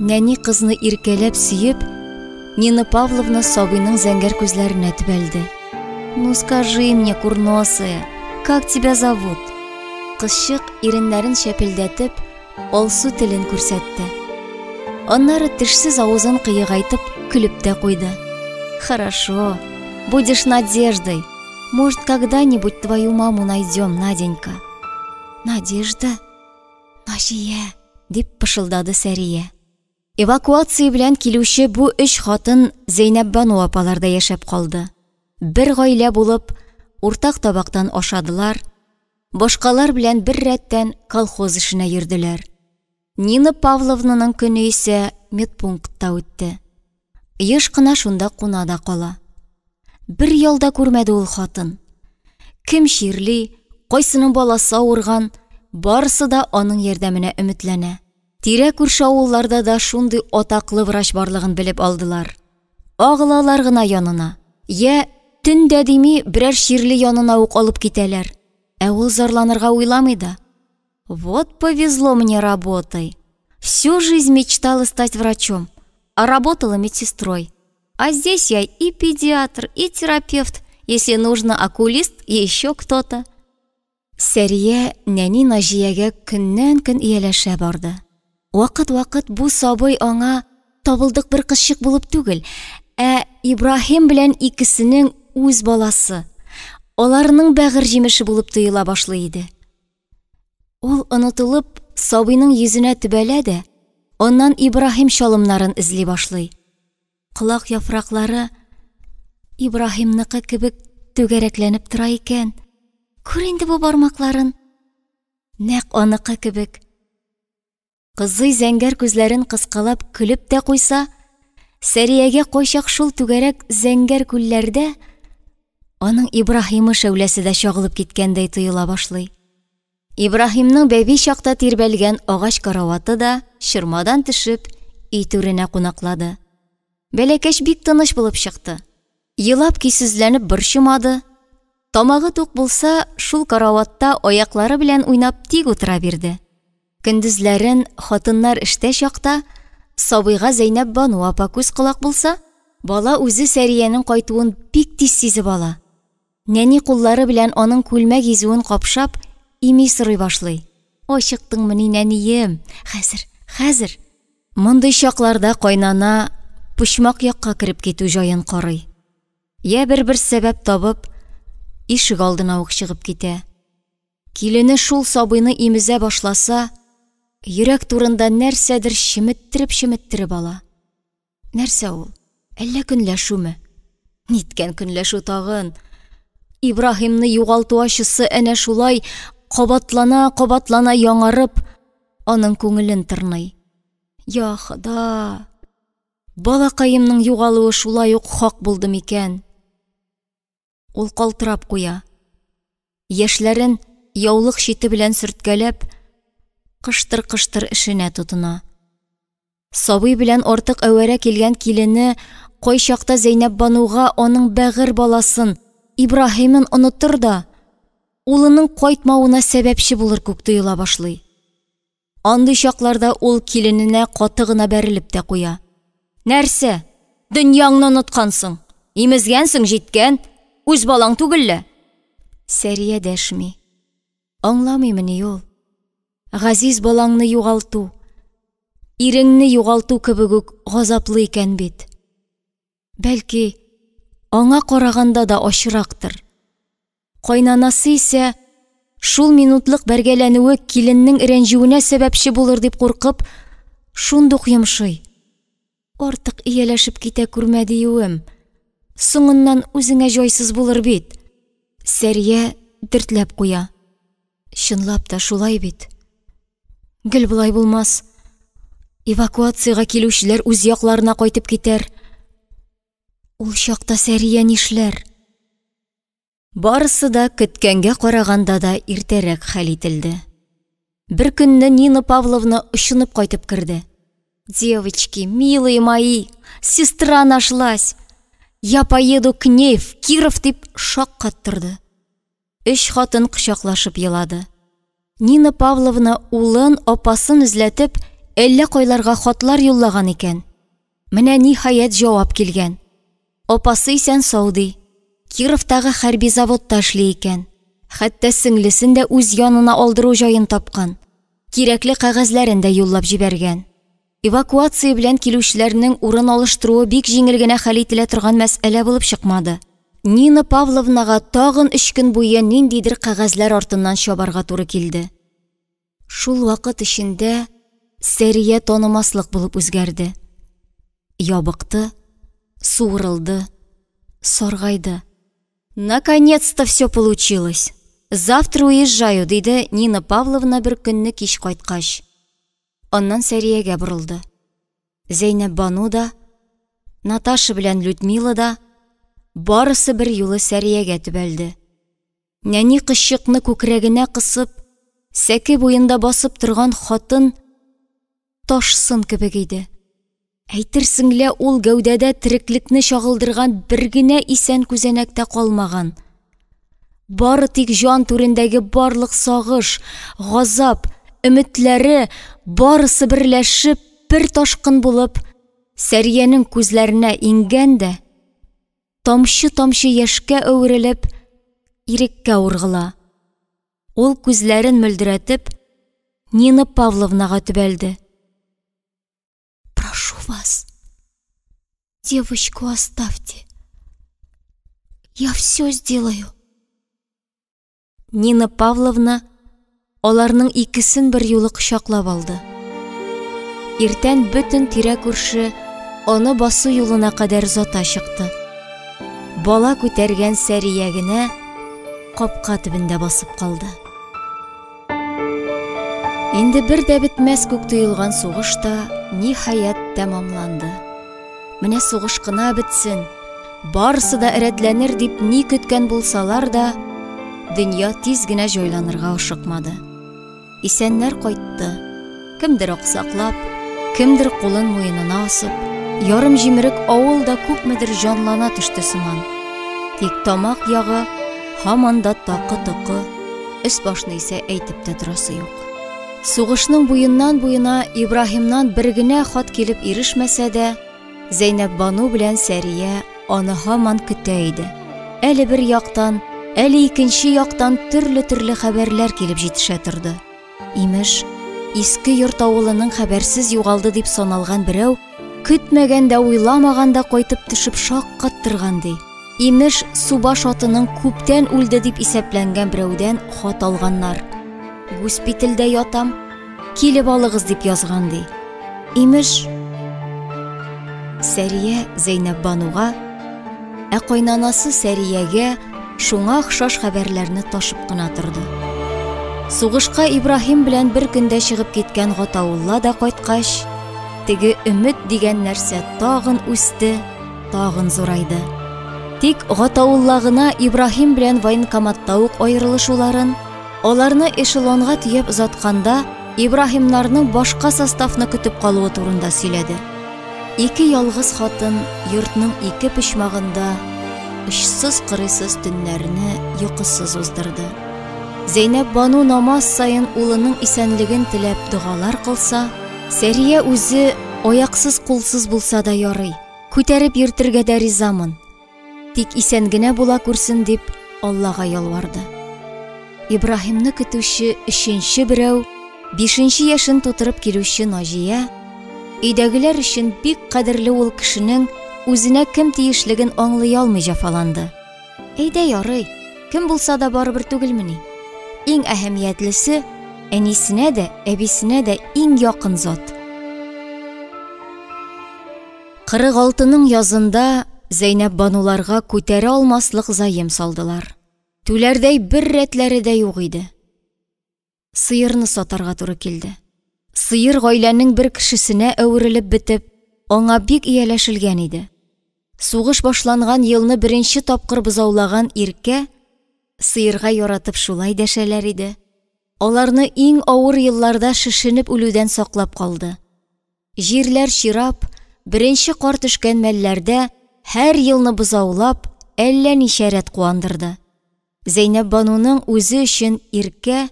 Нәни кызны иркәләп сөеп, Нина Павловна сабыйның зәңгәр күзләренә төбәлде. Ну скажи мне, курносая, как тебя зовут? Кызчык иреннәрен чәпелдәтеп, алсу телен күрсәтте. Аннары тешсез авызын кыегайтып, көлеп тә куйды. Хорошо, будешь Надеждой. Может, когда-нибудь твою маму найдем, Наденька. Надежда? Наҗия, дип пышылдады Сәрия. Эвакуация белән килүче бу өч хатын Зәйнәпбану апаларда яшәп калды. Бер гаилә булып, уртак табактан ашадылар, башкалар белән бер рәттән колхоз эшенә йөрделәр. Нина Павловнаның көне исә медпунктта үтте. Еш кына шунда куна да кала. Бер ял да күрмәде ул хатын. Кем чирли, кайсының баласы авырган, барысы да аның ярдәменә өметләнә. Тирә-күрше авылларда да шундый атаклы врач барлыгын белеп алдылар. Агылалар гына янына. Йә, төн дә дими, берәр чирле янына ук алып китәләр. Ә ул зарланырга уйламый да. Вот повезло мне работой. Всю жизнь мечтала стать врачом, а работала медсестрой. А здесь я и педиатр, и терапевт, если нужно окулист и еще кто-то. Сәрия нәни Наҗиягә көннән-көн ияләшә барды. Вакыт-вакыт бу сабый аңа табылдык бер кызчык булып түгел, ә Ибраһим белән икесенең үз баласы, аларның бәгырь җимеше булып тоела башлый иде. Ул онытылып, сабыйның йөзенә төбәлә дә, аннан Ибраһим чалымнарын эзли башлый. Колак яфраклары Ибраһимныкы кебек түгәрәкләнеп тора икән. Күр инде бу бармакларын. Нәкъ аныкы кебек. Кызый зәңгәр күзләрен кыскалап көлеп тә куйса, Сәриягә кайчак шул түгәрәк зәңгәр күлләрдә аның Ибраһимы шәүләсе дә чагылып киткәндәй тоела башлый. Ибраһимның бәби чакта тирбәлгән агач караваты да чормадан төшеп, өй түренә кунаклады. Бәләкәч бик тыныч булып чыкты. Елап көйсезләнеп борчымады. Тамагы тук булса, шул караватта аяклары белән уйнап тик утыра бирде. Көндезләрен хатыннар эштә чакта, сабыйга Зәйнәпбану апа күз-колак булса, бала үзе Сәриянең кайтуын бик тиз сизеп ала. Нәни куллары белән аның күлмәк изүен капшап, ими сорый башлый. Ачыктыңмыни, нәнием? Хәзер, хәзер. Мондый чакларда кайнана почмак якка кереп китү җаен карый. Йә бер-бер сәбәп табып, ишек алдына ук чыгып китә. Килене шул сабыйны имезә башласа, йөрәк турында нәрсәдер чеметтереп-чеметтереп ала. Нәрсә ул? Әллә көнләшүме? Ниткән көнләшү тагын? Ибраһимны югалту ачысы әнә шулай кабатлана-кабатлана яңарып, аның күңелен тырный. Я Хода! Балакаемның югалуы шулай ук хак булды микән? Ул калтырап куя. Яшьләрен яулык чите белән сөрткәләп, кыштыр-кыштыр эшенә тотына. Сабый белән артык әвәрә килгән килене кайчакта Зәйнәпбануга аның бәгырь баласын, Ибраһимын онытыр да, улының кайтмавына сәбәпче булыр күк тоела башлый. Андый чакларда ул килененә каты гына бәрелеп тә куя. Нәрсә, дөньяңны оныткансың, имезгәнсең җиткән, үз балаң түгел лә. Сәрия дәшми. Аңламыймыни ул? Газиз балаңны югалту, иреңне югалту кебек үк газаплы икән бит. Бәлки, аңа караганда да ачырактыр. Кайнанасы исә шул минутлык бәргәләнүе киленнең рәнҗүенә сәбәпче булыр дип куркып, шундук йомшый. Артык ияләшеп китә күрмә диюем. Соңыннан үзеңә җайсыз булыр бит. Сәрия дертләп куя. Чынлап та шулай бит. Гел болай булмас. Эвакуациягә килүчеләр үз якларына кайтып китәр. Ул чакта Сәрия нишләр? Барысы да көткәнгә караганда да иртәрәк хәл ителде. Бер көнне Нина Павловна очынып кайтып керде. Девочки, милые мои, сестра нашлась. Я поеду к ней в Киров дип шаккаттырды. Өч хатын кочаклашып елады. Нина Павловна улын, апасын эзләтеп, әллә кайларга хатлар юллаган икән. Менә ниһаять җавап килгән. Апасы исән-сау ди. Кировтагы хәрби заводта эшли икән. Хәтта сеңлесен дә үз янына алдыру җаен тапкан. Кирәкле кәгазьләрен дә юллап җибәргән. Эвакуация белән килүчеләрнең урын алыштыруы бик җиңел генә хәл ителә торган мәсьәлә булып чыкмады. Нина Павловнага тагын өч көн буе ниндидер кәгазьләр артыннан чабарга туры килде. Шул вакыт эчендә Сәрия танымаслык булып үзгәрде. Ябыкты, суырылды, саргайды. Наконец-то все получилось. Завтра уезжаю, диде Нина Павловна бер көнне кич кайткач. Аннан Сәриягә борылды. Зәйнәпбану да, Наташа белән Людмила да, барысы бер юлы Сәриягә төбәлде. Нәни кызчыкны күкрәгенә кысып, сәке буенда басып торган хатын таш сын кебек иде. Әйтерсең лә ул гәүдәдә тереклекне чагылдырган бер генә исән күзәнәк тә калмаган. Бары тик җан түрендәге барлык сагыш, газап, өметләре барысы берләшеп, бер ташкын булып, Сәриянең күзләренә иңгән дә, тамчы-тамчы яшькә әверелеп, иреккә ургыла. Ул күзләрен мөлдерәтеп, Нина Павловнага төбәлде. Прошу вас, девочку оставьте. Я все сделаю. Нина Павловна аларның икесен берьюлы кочаклап алды. Иртән бөтен тирә-күрше аны басу юлына кадәр озата чыкты. Бала күтәргән Сәрия генә капка төбендә басып калды. Инде бер дә бетмәс күк тоелган сугыш та, ниһаять, тәмамланды. Менә сугыш кына бетсен, барысы да рәтләнер дип ни көткән булсалар да, дөнья тиз генә җайланырга ашыкмады. Исәннәр кайтты. Кемдер аксаклап, кемдер кулын муенына асып, ярым җимерек авыл да күпмедер җанлана төште сыман. Тик тамак ягы һаман да такы-токы, өс-башны исә әйтеп тә торасы юк. Сугышның буеннан-буена Ибраһимнан бер генә хат килеп ирешмәсә дә, Зәйнәпбану белән Сәрия аны һаман көтә иде. Әле бер яктан, әле икенче яктан төрле-төрле хәбәрләр килеп җитешә торды. Имеш, Иске Йорт авылының хәбәрсез югалды дип саналган берәү көтмәгәндә-уйламаганда кайтып төшеп шаккаттырган, ди. Имеш, Субаш атының күптән үлде дип исәпләнгән берәүдән хат алганнар. Госпитальдә ятам, килеп алыгыз дип язган, ди. Имеш, Сәрия Зәйнәпбануга, ә кайнанасы Сәриягә шуңа охшаш хәбәрләрне ташып кына торды. Сугышка Ибраһим белән бер көндә чыгып киткән Гатаулла да кайткач, теге өмет дигән нәрсә тагын үсте, тагын зурайды. Тик Гатаулла гына Ибраһим белән военкоматта ук аерылышуларын, аларны эшелонга төяп озатканда Ибраһимнарның башка составны көтеп калуы турында сөйләде. Ике ялгыз хатын йортның ике почмагында очсыз-кырыйсыз төннәрне йокысыз уздырды. Зәйнәпбану намаз саен улының исәнлеген теләп догалар кылса, Сәрия үзе аяксыз-кулсыз булса да ярый, күтәреп йөртергә дә ризамын. Тик исән генә була күрсен дип Аллага ялварды. Ибраһимны көтүче өченче берәү, бишенче яшен тутырып килүче Наҗия, өйдәгеләр өчен бик кадерле ул кешенең үзенә кем тиешлеген аңлый алмый җәфаланды. Әйдә ярый, кем булса да барыбер түгелмени? Иң әһәмиятлесе, әнисенә дә, әбисенә дә иң якын зат. 46-ның язында Зәйнәпбануларга күтәрә алмаслык заем салдылар. Түләрдәй бер рәтләре дә юк иде. Сыерны сатарга туры килде. Сыер гаиләнең бер кешесенә әверелеп бетеп, аңа бик ияләшелгән иде. Сугыш башланган елны беренче тапкыр бозаулаган Иркә, сыерга яратып шулай дәшәләр иде, аларны иң авыр елларда шешенеп үлүдән саклап калды. Җирләр чирап, беренче кар төшкән мәлләрдә һәр елны бозаулап, әллә ничә рәт куандырды. Зәйнәпбануның үзе өчен Иркә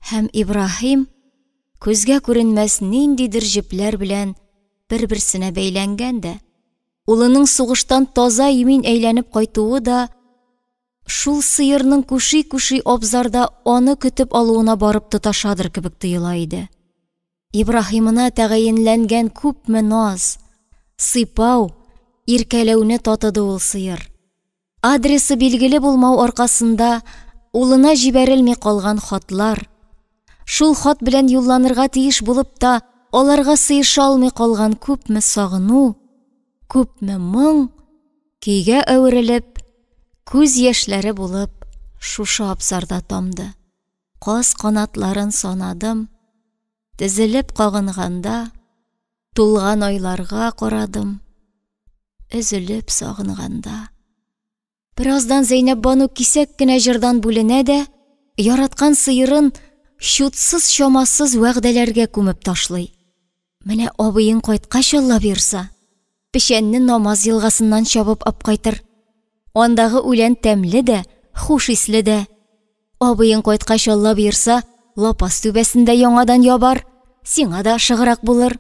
һәм Ибраһим күзгә күренмәс ниндидер җепләр белән бер-берсенә бәйләнгән дә, улының сугыштан таза имин әйләнеп кайтуы да шул сыерның күши-күши абзарда аны көтеп алуына барып тоташадыр кебек тоела иде. Ибраһимына тәгаенләнгән күпме наз, сыйпау, иркәләүне татыды ул сыер. Адресы билгеле булмау аркасында улына җибәрелми калган хатлар, Шул хат белән юлланырга тиеш булып та, аларга сыеша алмый калган күпме сагыну, күпме моң көйгә әверелеп, күз яшьләре булып шушы абзарда тамды. Каз канатларын санадым, тезелеп кагынганда, тулган айларга карадым, өзелеп сагынганда. Бераздан Зәйнәпбану кисәк кенә җырдан бүленә дә, яраткан сыерын чутсыз-чамасыз вәгъдәләргә күмеп ташлый. Менә абыең кайткач, Алла боерса, печәнне Намаз елгасыннан чабып апкайтыр. Андагы үлән тәмле дә, хуш исле дә. Абыең кайткач, Алла боерса, лапас түбәсен дә яңадан ябар, сиңа да ышыграк булыр.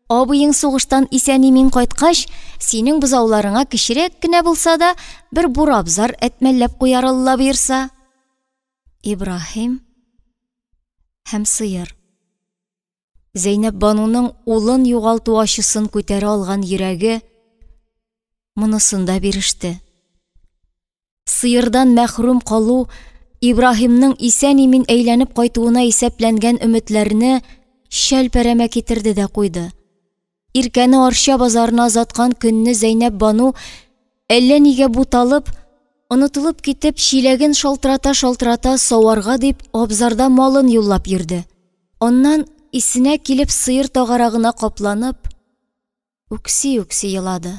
Абыең сугыштан исән-имин кайткач, синең бозауларыңа кечерәк кенә булса да бер бурабзар әтмәлләп куяр, Алла боерса. Ибраһим һәм сыер. Зәйнәпбануның улын югалту ачысын күтәрә алган йөрәге монысында биреште. Сыердан мәхрүм калу Ибраһимның исән-имин әйләнеп кайтуына исәпләнгән өметләрне чәлпәрәмә китерде дә куйды. Иркәне Арча базарына озаткан көнне Зәйнәпбану әллә нигә буталып, онытылып китеп, чиләген шалтырата-шалтырата саварга дип абзарда малын юллап йөрде. Аннан исенә килеп сыер тагарагына капланып, үкси-үкси елады.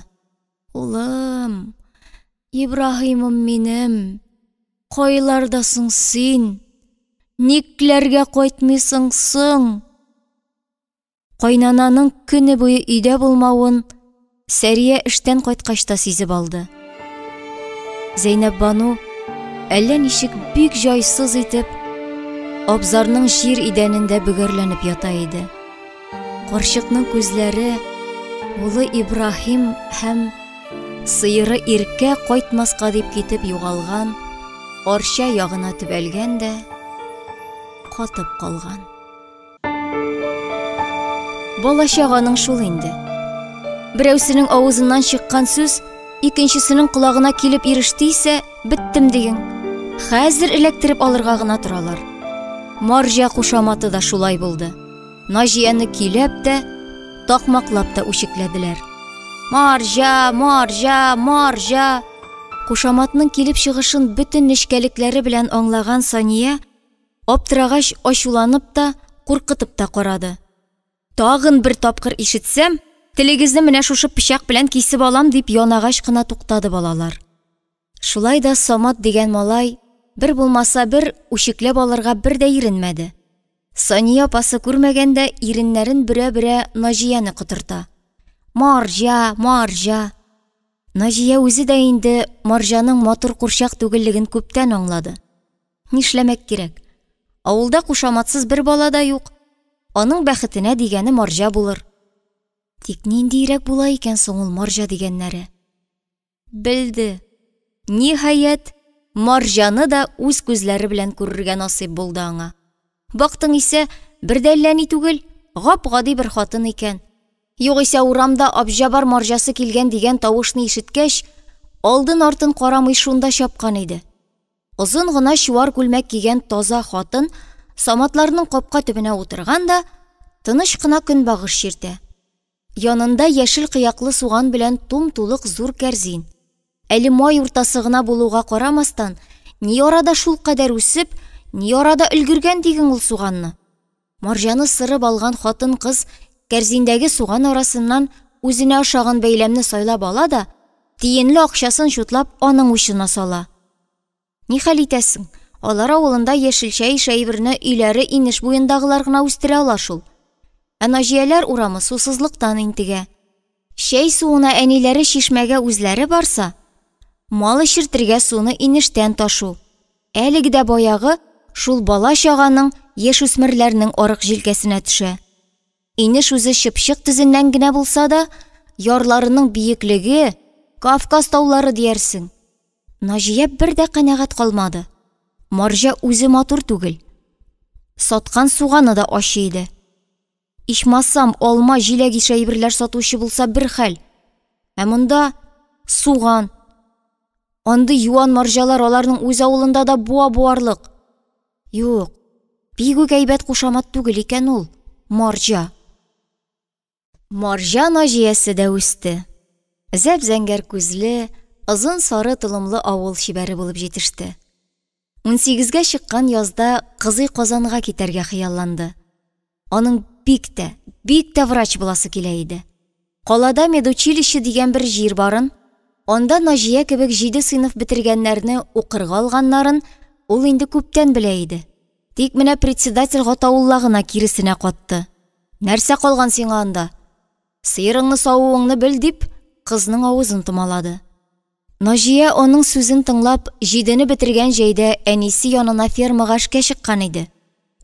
Улым, Ибраһимым минем, кайларда соң син? Никләргә кайтмыйсың соң? Кайнананың көне буе өйдә булмавын Сәрия эштән кайткач та сизеп алды. Зәйнәпбану әллә ничек бик җайсыз итеп абзарның җир идәнендә бөгәрләнеп ята иде. Карчыкның күзләре улы Ибраһим һәм сыеры Иркә кайтмаска дип китеп югалган Арча ягына төбәлгән дә катып калган. Бала-чаганың шул инде. Берәүсенең авызыннан чыккан сүз икенчесенең колагына килеп иреште исә, беттем диген. Хәзер эләктереп алырга гына торалар. Марҗа кушаматы да шулай булды. Наҗияне көйләп тә, такмаклап та үчекләделәр. Марҗа, марҗа, марҗа. Кушаматның килеп чыгышын бөтен нечкәлекләре белән аңлаган Сания Аптырагач, ачуланып та, куркытып та карады. Тагын бер тапкыр ишетсәм, телегезне менә шушы пычак белән кисеп алам, дип янагач кына туктады балалар. Шулай да Самат дигән малай бер булмаса бер үчекләп алырга бер дә иренмәде. Сания апасы күрмәгәндә иреннәрен бөрә-бөрә Наҗияне котырта. Марҗа, марҗа. Наҗия үзе дә инде марҗаның матур курчак түгеллеген күптән аңлады. Нишләмәк кирәк? Авылда кушаматсыз бер бала да юк. Аның бәхетенә дигәне марҗа булыр. Тик ниндиерәк була икән соң ул марҗа дигәннәре? Белде. Ниһаять, марҗаны да үз күзләре белән күрергә насыйп булды аңа. Бактың исә, бер дә әллә ни түгел, гап-гади бер хатын икән. Югыйсә урамда Абҗабар марҗасы килгән дигән тавышны ишеткәч, алдын-артын карамый шунда чапкан иде. Озын гына чуар күлмәк кигән таза хатын Саматларның капка төбенә утырган да, тыныч кына көнбагыш чиртә. Янында яшел кыяклы суган белән тум-тулык зур кәрзин. Әле май уртасы гына булуга карамастан, ни арада шулкадәр үсеп, ни арада өлгергән диген ул суганны. Марҗаны сырып алган хатын-кыз кәрзиндәге суган арасыннан үзенә ошаган бәйләмне сайлап ала да, тиенле акчасын чутлап аның учына сала. Нихәл итәсең, алар авылында яшелчә ише әйберне өйләре инеш буендагылар гына үстерә ала шул. Ә Наҗияләр урамы сусызлыктан интегә. Чәй суына әниләре чишмәгә үзләре барса, мал эчертергә суны инештән ташу. Әлеге дә баягы шул бала-чаганың, яшүсмерләрнең арык җилкәсенә төшә. Инеш үзе чыпчык тезеннән генә булса да, ярларының биеклеге, Кавказ таулары диярсең. Наҗия бер дә канәгать калмады. Марҗа үзе матур түгел. Саткан суганы да ачы иде. Ичмасам, алма, җиләк ише әйберләр сатучы булса бер хәл. Ә монда суган. Андый юан марҗалар аларның үз авылында да буа буарлык. Юк. Бик үк әйбәт кушамат түгел икән ул, марҗа. Марҗа Наҗиясе дә үсте. Зәп-зәңгәр күзле, озын сары толымлы авыл чибәре булып җитеште. Унсигезгә чыккан язда кызый Казанга китәргә хыялланды. Аның бик тә, бик тә врач буласы килә иде. Калада медучилище дигән бер җир барын, анда Наҗия кебек җиде сыйныф бетергәннәрне укырга алганнарын ул инде күптән белә иде. Тик менә председатель Гатаулла гына киресенә катты. Нәрсә калган сиңа анда? Сыерыңны савуыңны бел, дип, кызның авызын томалады. Наҗия аның сүзен тыңлап, җидене бетергән җәйдә әнисе янына фермага эшкә чыккан иде.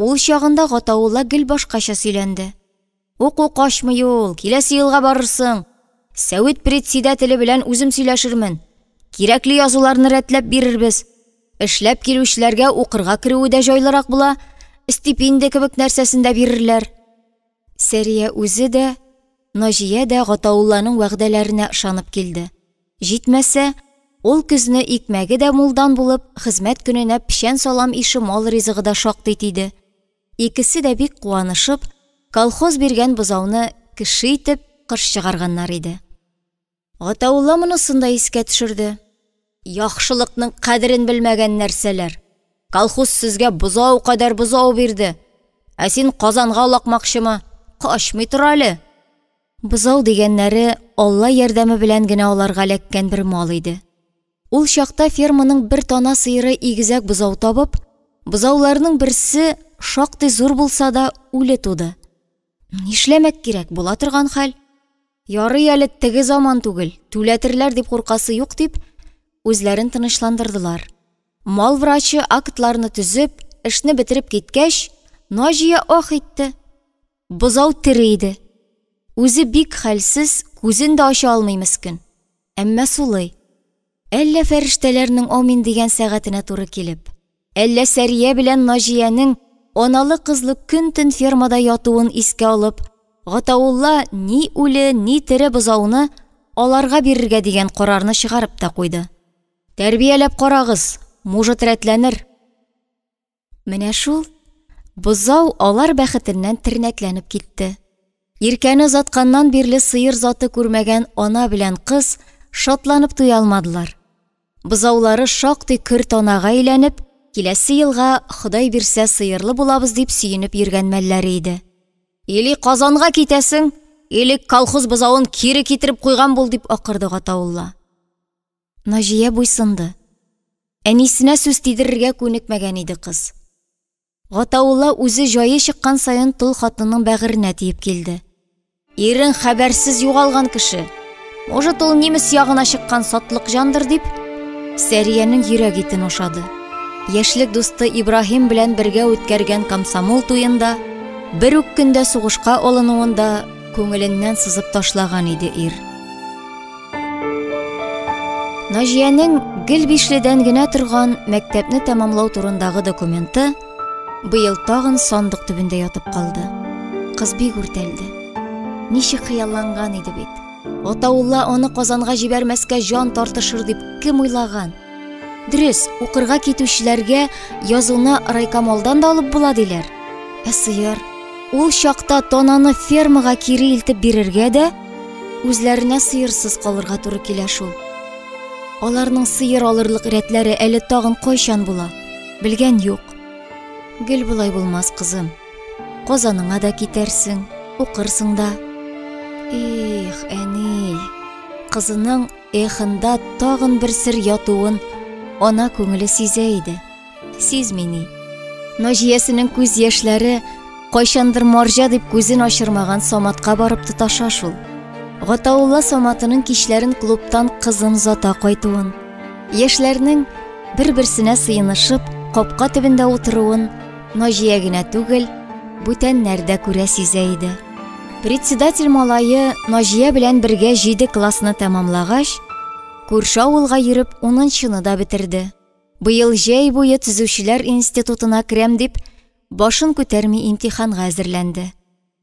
Ул чагында Гатаулла гел башкача сөйләнде. Уку качмый ул, киләсе елга барырсың. Сәвит председателе белән үзем сөйләшермен. Кирәкле язуларны рәтләп бирербез. Эшләп килүчеләргә укырга керүе дә җайлырак була, стипендия кебек нәрсәсен дә бирерләр. Сәрия үзе дә, Наҗия дә Гатаулланың вәгъдәләренә ышанып килде. Җитмәсә, ул көзне икмәге дә мулдан булып, хезмәт көненә печән-салам ише мал ризыгы да шактый тиде. Икесе дә бик куанышып, колхоз биргән бозауны кеше итеп кыш чыгарганнар иде. Гатаулла монысын да искә төшерде. Яхшылыкның кадерен белмәгән нәрсәләр. Колхоз сезгә бозау кадәр бозау бирде. Ә син Казанга олакмакчымы? Качмый тор әле. Бозау дигәннәре Алла ярдәме белән генә аларга эләккән бер мал иде. Ул чакта ферманың бер тана сыеры игезәк бозау табып, бозауларның берсе шактый зур булса да үле туды. Нишләмәк кирәк, була торган хәл. Ярый әле теге заман түгел, түләтерләр дип куркасы юк дип, үзләрен тынычландырдылар. Мал врачы актларны төзеп, эшне бетереп киткәч, Наҗия ах итте. Бозау тере иде. Үзе бик хәлсез, күзен дә ача алмый мескен. Әмма сулый. Әллә фәрештәләрнең амин дигән сәгатенә туры килеп, әллә Сәрия белән Наҗиянең аналы-кызлы көн-төн фермада ятуын искә алып, Гатаулла ни үле, ни тере бозауны аларга бирергә дигән карарны чыгарып та куйды. Тәрбияләп карагыз, мужет рәтләнер. Менә шул, бозау алар бәхетеннән тернәкләнеп китте. Иркәне озатканнан бирле сыер заты күрмәгән ана белән кыз шатланып туя алмадылар. Бозаулары шактый көр танага әйләнеп, киләсе елга Ходай бирсә сыерлы булабыз дип сөенеп йөргән мәлләре иде. Или Казанга китәсең, или колхоз бозавын кире китереп куйган бул, дип акырды Гатаулла. Наҗия буйсынды. Әнисенә сүз тидерергә күнекмәгән иде кыз. Гатаулла үзе җае чыккан саен тол хатынның бәгыренә тиеп килде. Ирең хәбәрсез югалган кеше. Может, ул немец ягына чыккан сатлык җандыр дип, Сәриянең йөрәк итен ашады. Яшьлек дусты Ибраһим белән бергә үткәргән комсомол туенда, бер үк көндә сугышка алынуын да күңеленнән сызып ташлаган иде ир. Наҗиянең гел бишледән генә торган мәктәпне тәмамлау турындагы документы быел тагын сандык төбендә ятып калды. Кыз бик үртәлде. Ничек хыялланган иде бит. Атаулла аны Казанга җибәрмәскә җан тартышыр дип кем уйлаган? Дөрес, укырга китүчеләргә язуны райкомолдан да алып була диләр. Ә сыер? Ул чакта тананы фермага кире илтеп бирергә дә, үзләренә сыерсыз калырга туры килә шул. Аларның сыер алырлык рәтләре әле тагын кайчан була? Белгән юк. Гел болай булмас, кызым. Казаныңа да китәрсең, укырсың да. Эх, әни. Кызының эхында тагын бер сер ятуын ана күңеле сизә иде. Сизми ни. Наҗиясенең күз яшьләре кайчандыр марҗа дип күзен ачырмаган Саматка барып тоташа шул. Гатаулла Саматының кичләрен клубтан кызын озата кайтуын, яшьләрнең бер-берсенә сыенышып, капка төбендә утыруын Наҗия генә түгел, бүтәннәр дә күрә сизә иде. Председатель малае Наҗия белән бергә җиде классны тәмамлагач, күрше авылга йөреп унынчыны да бетерде. Быел җәй буе төзүчеләр институтына керәм дип, башын күтәрми имтиханга әзерләнде.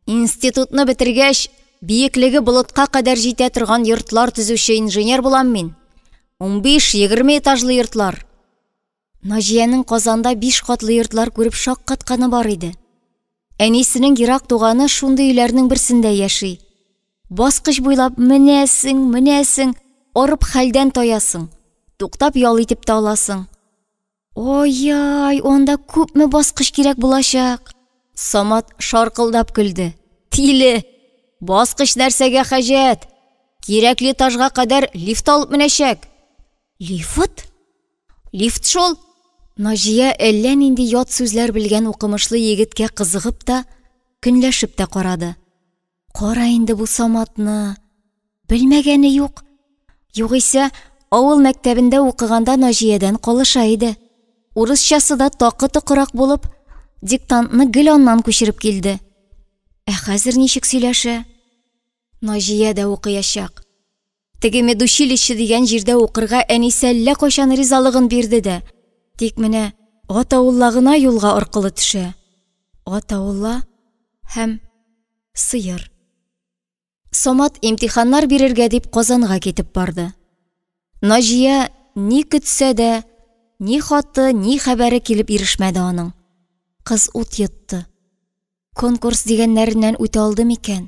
Институтны бетергәч, биеклеге болытка кадәр җитә торган йортлар төзүче инженер булам мин. 15-20 этажлы йортлар. Наҗиянең Казанда 5 катлы йортлар күреп шаккатканы бар иде. Әнисенең ерак туганы шундый өйләрнең берсендә яши. Баскыч буйлап менәсең, менәсең, арып хәлдән таясың. Туктап ял итеп тә аласың. Ой-ай, анда күпме баскыч кирәк булачак. Самат шаркылдап көлде. Тиле! Баскыч нәрсәгә хаҗәт? Кирәкле этажга кадәр лифт алып менәчәк. Лифт? Лифт шул. Наҗия әллә нинди ят сүзләр белгән укымышлы егеткә кызыгып та, көнләшеп тә карады. Кара инде бу Саматны. Белмәгәне юк. Югыйсә, авыл мәктәбендә укыганда Наҗиядән калыша иде. Урысчасы да такы-токырак булып, диктантны гел аннан күчереп килде. Ә хәзер ничек сөйләшә? Наҗия дә укыячак. Теге медучилище дигән җирдә укырга әнисе әллә кайчан ризалыгын бирде дә. Тик менә Атаулла гына юлга аркылы төшә. Атаулла һәм сыер. Самат имтиханнар бирергә дип Казанга китеп барды. Наҗия ни көтсә дә, ни хаты, ни хәбәре килеп ирешмәде аның. Кыз ут йотты. Конкурс дигәннәреннән үтә алды микән?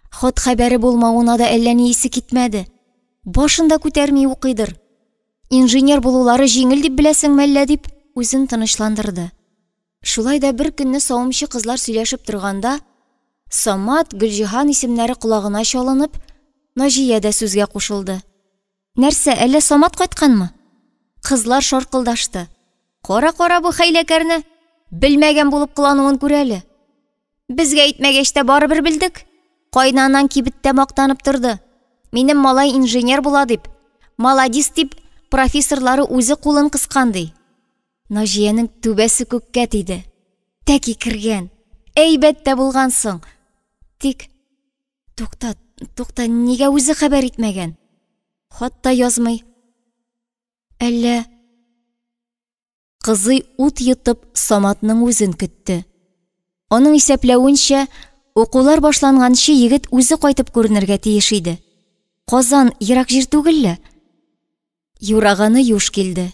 Хат хәбәре булмавына да әллә ни исе китмәде. Башын да күтәрми укыйдыр. Инженер булулары җиңел дип беләсеңме әллә дип, үзен тынычландырды. Шулай да бер көнне савымчы кызлар сөйләшеп торганда, Самат, Гөлҗиһан исемнәре колагына чалынып, Наҗия дә сүзгә кушылды. Нәрсә, әллә Самат кайтканмы? Кызлар шаркылдашты. Кара-кара бу хәйләкәрне, белмәгән булып кылануын күр әле. Безгә әйтмәгәч тә барыбер белдек. Кайнанаң кибеттә мактанып торды. Минем малай инженер була дип, маладис дип, профессорлары үзе кулын кыскан ди. Наҗиянең түбәсе күккә тиде. Тәки кергән. Әйбәт тә булган соң. Тик тукта, тукта, нигә үзе хәбәр итмәгән? Хат та язмый. Әллә Кызый ут йотып Саматның үзен көтте. Аның исәпләвенчә, укулар башланганчы егет үзе кайтып күренергә тиеш иде. Казан ерак җир түгел лә. Юраганы юш килде.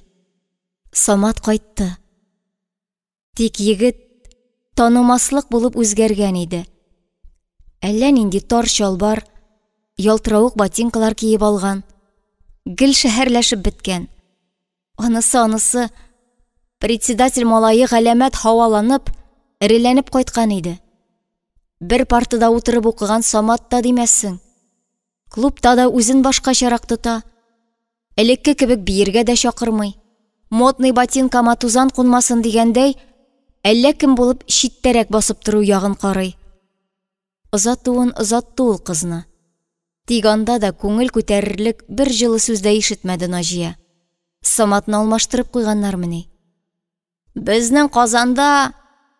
Самат кайтты. Тик егет танымаслык булып үзгәргән иде. Әллә нинди тар чалбар, ялтыравык ботинкалар киеп алган, гел шәһәрләшеп беткән. Анысы-анысы, председатель малае галәмәт һаваланып, эреләнеп кайткан иде. Бер партада утырып укыган Самат та димәссең. Клубта да үзен башкачарак тота. Элекке кебек биергә дә чакырмый. Модный ботинкама тузан кунмасын дигәндәй, әллә кем булып читтәрәк басып тору ягын карый. Озатуын озатты ул кызны. Тик анда да күңел күтәрерлек бер җылы сүз дә ишетмәде Наҗия. Саматны алмаштырып куйганнармыни? Безнең Казанда,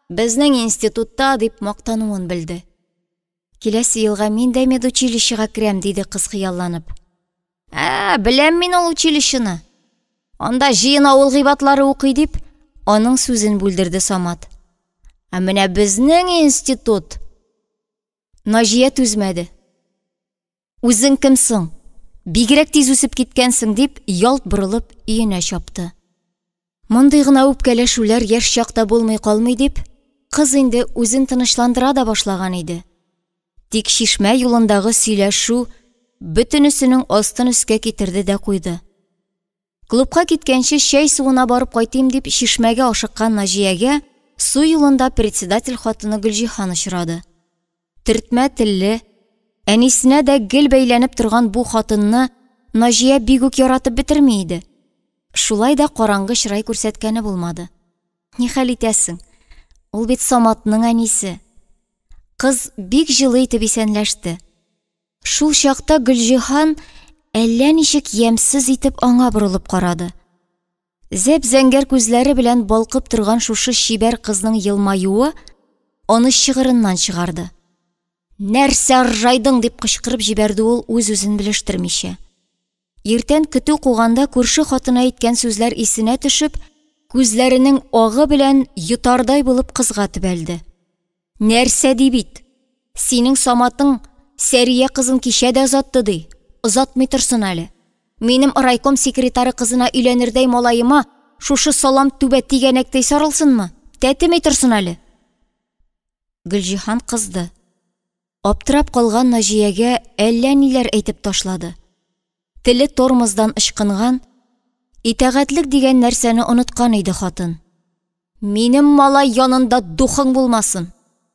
безнең институтта дип мактануын белде. Киләсе елга мин дә медучилищега керәм, диде кыз хыялланып. Ә, беләм мин ул училищены. Анда җыен авыл гыйбатлары укый дип, аның сүзен бүлдерде Самат. Ә менә безнең институт. Наҗия түзмәде. Үзең кем соң? Бигрәк тиз үсеп киткәнсең дип, ялт борылып өенә чапты. Мондый гына үпкәләшүләр яшь чакта булмый калмый дип, кыз инде үзен тынычландыра да башлаган иде. Тик чишмә юлындагы сөйләшү бөтенесенең астын өскә китерде дә куйды. Клубка киткәнче чәй суына барып кайтыйм дип чишмәгә ашыккан Наҗиягә су юлында председатель хатыны Гөлҗиһан очрады. Төртмә телле, әнисенә дә гел бәйләнеп торган бу хатынны Наҗия бик үк яратып бетерми иде. Шулай да караңгы чырай күрсәткәне булмады. Ни хәл итәсең? Ул бит Саматның әнисе. Кыз бик җылы итеп исәнләште. Шул чакта Гөлҗиһан әллә ничек ямьсез итеп аңа борылып карады. Зәп-зәңгәр күзләре белән балкып торган шушы чибәр кызның елмаюы аны чыгырыннан чыгарды. Нәрсә ыржайдың дип кычкырып җибәрде ул үз-үзен белештермичә. Иртән көтү куганда күрше хатыны әйткән сүзләр исенә төшеп, күзләренең агы белән йотардай булып кызга төбәлде. Нәрсә ди бит? Синең Саматың Сәрия кызын кичә дә озатты ди. Озатмый торсын әле. Минем райком секретаре кызына өйләнердәй малаема шушы салам түбә тигәнәктәй сарылсынмы? Тәтеми торсын әле. Гөлҗиһан кызды. Аптырап калган Наҗиягә әллә ниләр әйтеп ташлады. Теле тормоздан ычкынган, итагатьлек дигән нәрсәне оныткан иде хатын. Минем малай янында духың булмасын.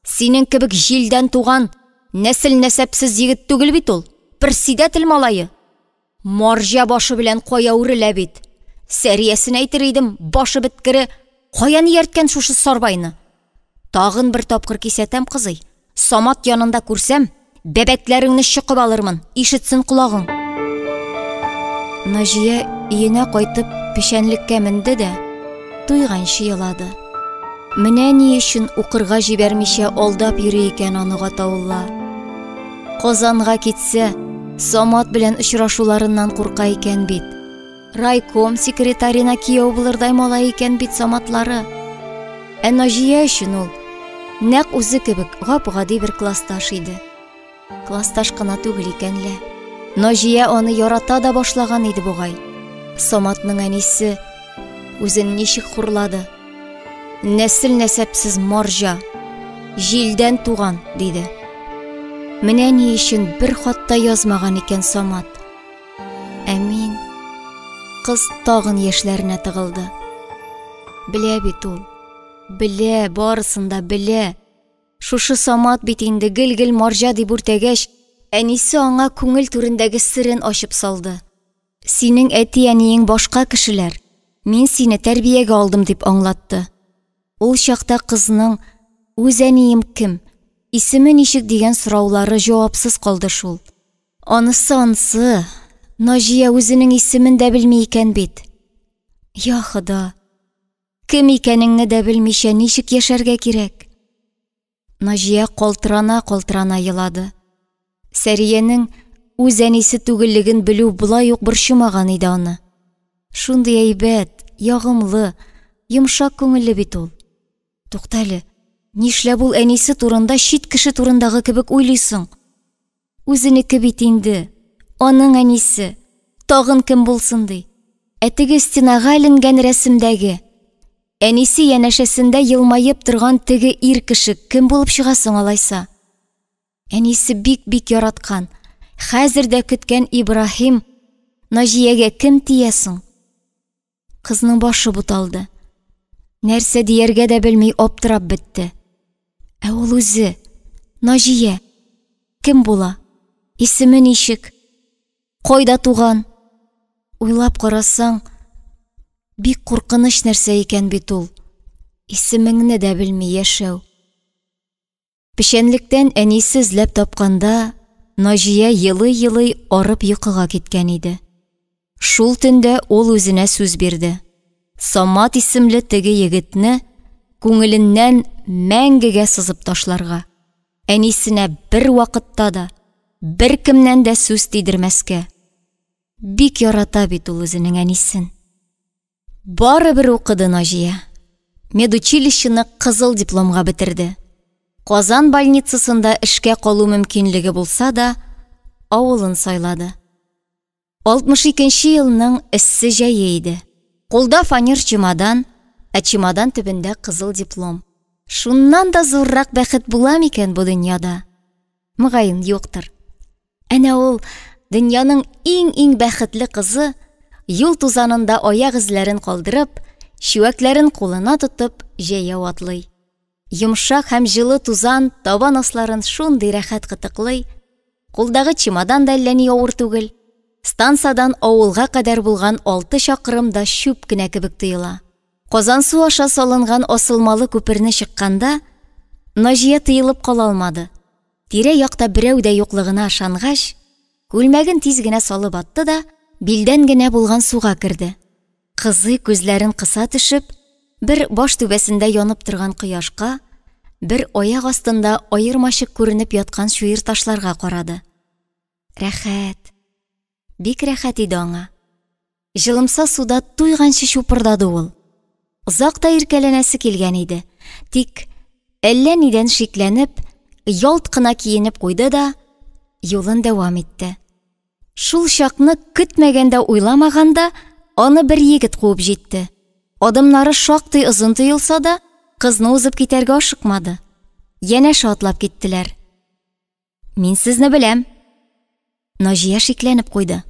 Синең кебек җилдән туган, нәсел-нәсәпсез егет түгел бит ул. Председатель малае. Марҗа башы белән кая үрелә бит. Сәриясен әйтер идем, башы беткере, каян иярткән шушы сарбайны? Тагын бер тапкыр кисәтәм, кызый. Самат янында күрсәм, бәбәкләреңне чокып алырмын, ишетсен колагың. Наҗия өенә кайтып печәнлеккә менде дә, туйганчы елады. Менә ни өчен укырга җибәрмичә алдап йөри икән аны Гатаулла. Казанга китсә, Самат белән очрашуларыннан курка икән бит. Райком секретарена кияү булырдай малай икән бит Саматлары. Ә Наҗия өчен ул нәкъ үзе кебек гап-гади бер классташ иде. Классташ кына түгел икән лә. Наҗия аны ярата да башлаган иде бугай. Саматның әнисе үзен ничек хурлады. Нәсел-нәсәпсез марҗа, җилдән туган, диде. Менә ни өчен бер хат та язмаган икән Самат. Ә мин... Кыз тагын яшьләренә тыгылды. Белә бит ул. Белә, барысын да белә. Шушы Самат бит инде гел-гел марҗа дип үртәгәч, әнисе аңа күңел түрендәге серен ачып салды. Синең әти-әниең башка кешеләр, мин сине тәрбиягә алдым дип аңлатты. Ул чакта кызның үз әнием кем, исеме ничек дигән сораулары җавапсыз калды шул. Анысы ансы, Наҗия үзенең исемен дә белми икән бит. Я Хода, кем икәнеңне дә белмичә ничек яшәргә кирәк? Наҗия калтырана-калтырана елады. Сәриянең үз әнисе түгеллеген белү болай ук борчымаган иде аны. Шундый әйбәт, ягымлы, йомшак күңелле бит ул. Туктале, нишләп ул әнисе турында чит кеше турындагы кебек уйлый соң? Үзенеке бит инде, аның әнисе, тагын кем булсын ди. Ә теге стенага эленгән рәсемдәге, әнисе янәшәсендә елмаеп торган теге ир кеше кем булып чыга соң алайса? Әнисе бик-бик яраткан, хәзер дә көткән Ибраһим Наҗиягә кем тия соң? Кызның башы буталды. Нәрсә дияргә дә белми аптырап бетте. Ә ул үзе, Наҗия, кем була? Исеме ничек? Кайда туган? Уйлап карасаң, бик куркыныч нәрсә икән бит ул. Исемеңне дә белми яшәү. Печәнлектән әнисе эзләп тапканда, Наҗия елый-елый арып йокыга киткән иде. Шул төндә ул үзенә сүз бирде. Самат исемле теге егетне күңеленнән мәңгегә сызып ташларга. Әнисенә бер вакытта да, беркемнән дә сүз тидермәскә. Бик ярата бит ул үзенең әнисен. Барыбер укыды Наҗия. Медучилищены кызыл дипломга бетерде. Казан больницасында эшкә калу мөмкинлеге булса да, авылын сайлады. 62 нче елның эссе җәе иде. Кулда фанер чемодан, ә чемодан төбендә кызыл диплом. Шуннан да зуррак бәхет була микән бу дөньяда? Мөгаен, юктыр. Әнә ул, дөньяның иң-иң бәхетле кызы, юл тузанында аяк эзләрен калдырып, чүәкләрен кулына тотып, җәяү атлый. Йомшак һәм җылы тузан табан асларын шундый рәхәт кытыклый. Кулдагы чемодан да әллә ни авыр түгел. Стансадан авылга кадәр булган 6 чакрым да чүп кенә кебек тоела. Казансу аша салынган асылмалы күперне чыкканда, Наҗия тыелып кала алмады. Тирә-якта берәү дә юклыгына ышангач, күлмәген тиз генә салып атты да, билдән генә булган суга керде. Кызый күзләрен кыса төшеп, бер баш түбәсендә янып торган кояшка, бер аяк астында аермачык күренеп яткан чуер ташларга карады. Рәхәт. Бик рәхәт иде аңа. Җылымса суда туйганчы чупырдады ул. Озак та иркәләнәсе килгән иде. Тик әллә нидән шикләнеп, ялт кына киенеп куйды да, юлын дәвам итте. Шул чакны көтмәгәндә уйламаганда аны бер егет куып җитте. Адымнары шактый озын тоелса да, кызны узып китәргә ашыкмады. Янәшә атлап киттеләр. Мин сезне беләм. Наҗия шикләнеп куйды.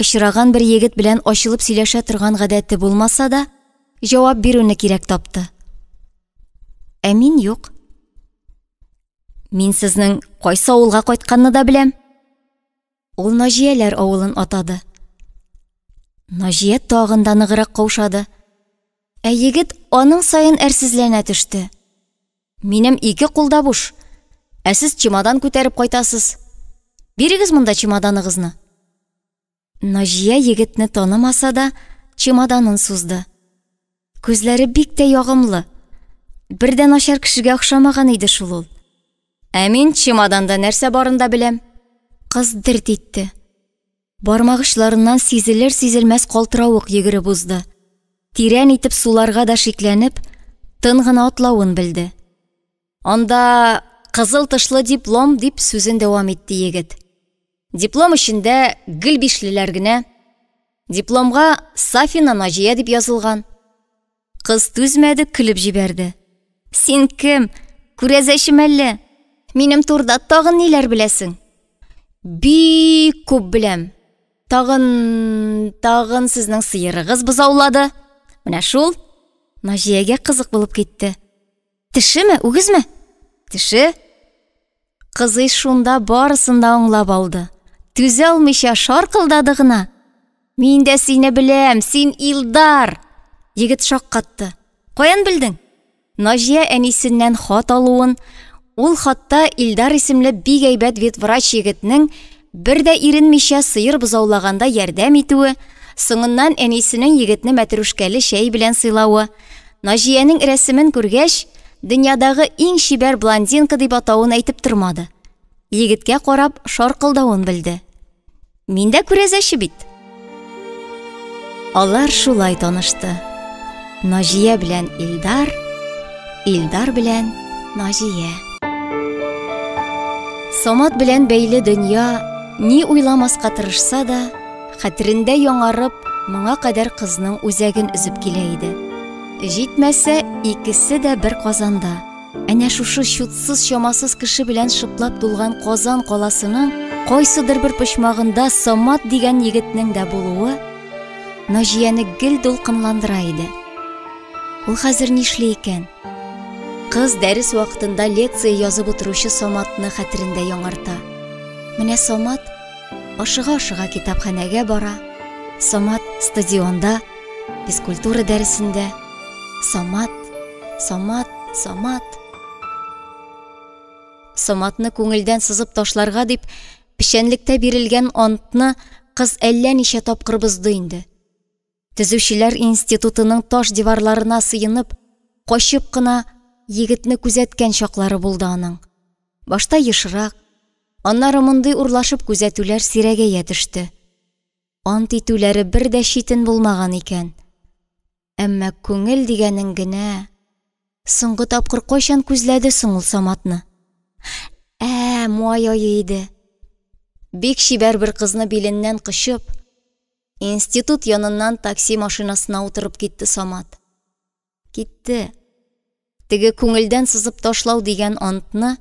Очраган бер егет белән ачылып сөйләшә торган гадәте булмаса да, җавап бирүне кирәк тапты. Ә мин юк. Мин сезнең кайсы авылга кайтканны да беләм. Ул Наҗияләр авылын атады. Наҗия тагын да ныграк каушады. Ә егет аның саен әрсезләнә төште. Минем ике кул да буш. Ә сез чемодан күтәреп кайтасыз. Бирегез монда чемоданыгызны. Наҗия егетне танымаса да, чемоданын сузды. Күзләре бик тә ягымлы. Бер дә начар кешегә охшамаган иде шул ул. Ә мин чемоданда нәрсә барын да беләм. Кыз дерт итте. Бармак очларыннан сизелер-сизелмәс калтыравык йөгереп узды. Тирән итеп суларга да шикләнеп, тын гына атлавын белде. Анда кызыл тышлы диплом, дип сүзен дәвам итте егет. Диплом эчендә гел бишлеләр генә. Дипломга Сафина Наҗия дип язылган. Кыз түзмәде, көлеп җибәрде. Син кем? Күрәзәче мәллә? Минем турда тагын ниләр беләсең? Бик күп беләм. Тагын, тагын сезнең сыерыгыз бозаулады. Менә шул. Наҗиягә кызык булып китте. Тешеме, үгезме? Теше. Кызый шунда барысын да аңлап алды. Түзә алмыйча шаркылдады гына. Мин дә сине беләм, син Илдар. Егет шаккатты. Каян белдең? Наҗия әнисеннән хат алуын, ул хатта Илдар исемле бик әйбәт ветврач егетнең бер дә иренмичә сыер бозаулаганда ярдәм итүе, соңыннан әнисенең егетне мәтрүшкәле чәй белән сыйлавы, Наҗиянең рәсемен күргәч, дөньядагы иң чибәр блондинка дип атавын әйтеп тормады. Егеткә карап шаркылдавын белде. Мин дә күрәзәче бит. Алар шулай танышты. Наҗия белән Илдар, Илдар белән Наҗия. Самат белән бәйле дөнья ни уйламаска тырышса да, хәтерендә яңарып, моңа кадәр кызның үзәген өзеп килә иде. Җитмәсә, икесе дә бер казанда. Әнә шушы чутсыз-чамасыз кеше белән шыплап тулган Казан каласының кайсыдыр бер почмагында Самат дигән егетнең дә булуы Наҗияне гел дулкынландыра иде. Ул хәзер нишли икән? Кыз дәрес вакытында лекция язып утыручы Саматны хәтерендә яңарта. Менә Самат ашыга-ашыга китапханәгә бара, Самат стадионда, физкультура дәресендә. Самат, Самат, Самат. Саматны күңелдән сызып ташларга дип, печәнлектә бирелгән антны кыз әллә ничә тапкыр бозды инде. Төзүчеләр институтының таш диварларына сыенып, качып кына егетне күзәткән чаклары булды аның. Башта ешрак, аннары мондый урлашып күзәтүләр сирәгәя төште. Ант итүләре бер дә читен булмаган икән. Әмма күңел дигәнең генә... Соңгы тапкыр кайчан күзләде соң ул Саматны? Ә, май ае иде. Бик чибәр бер кызны биленнән кочып, институт яныннан такси машинасына утырып китте Самат. Китте. Теге күңелдән сызып ташлау дигән антны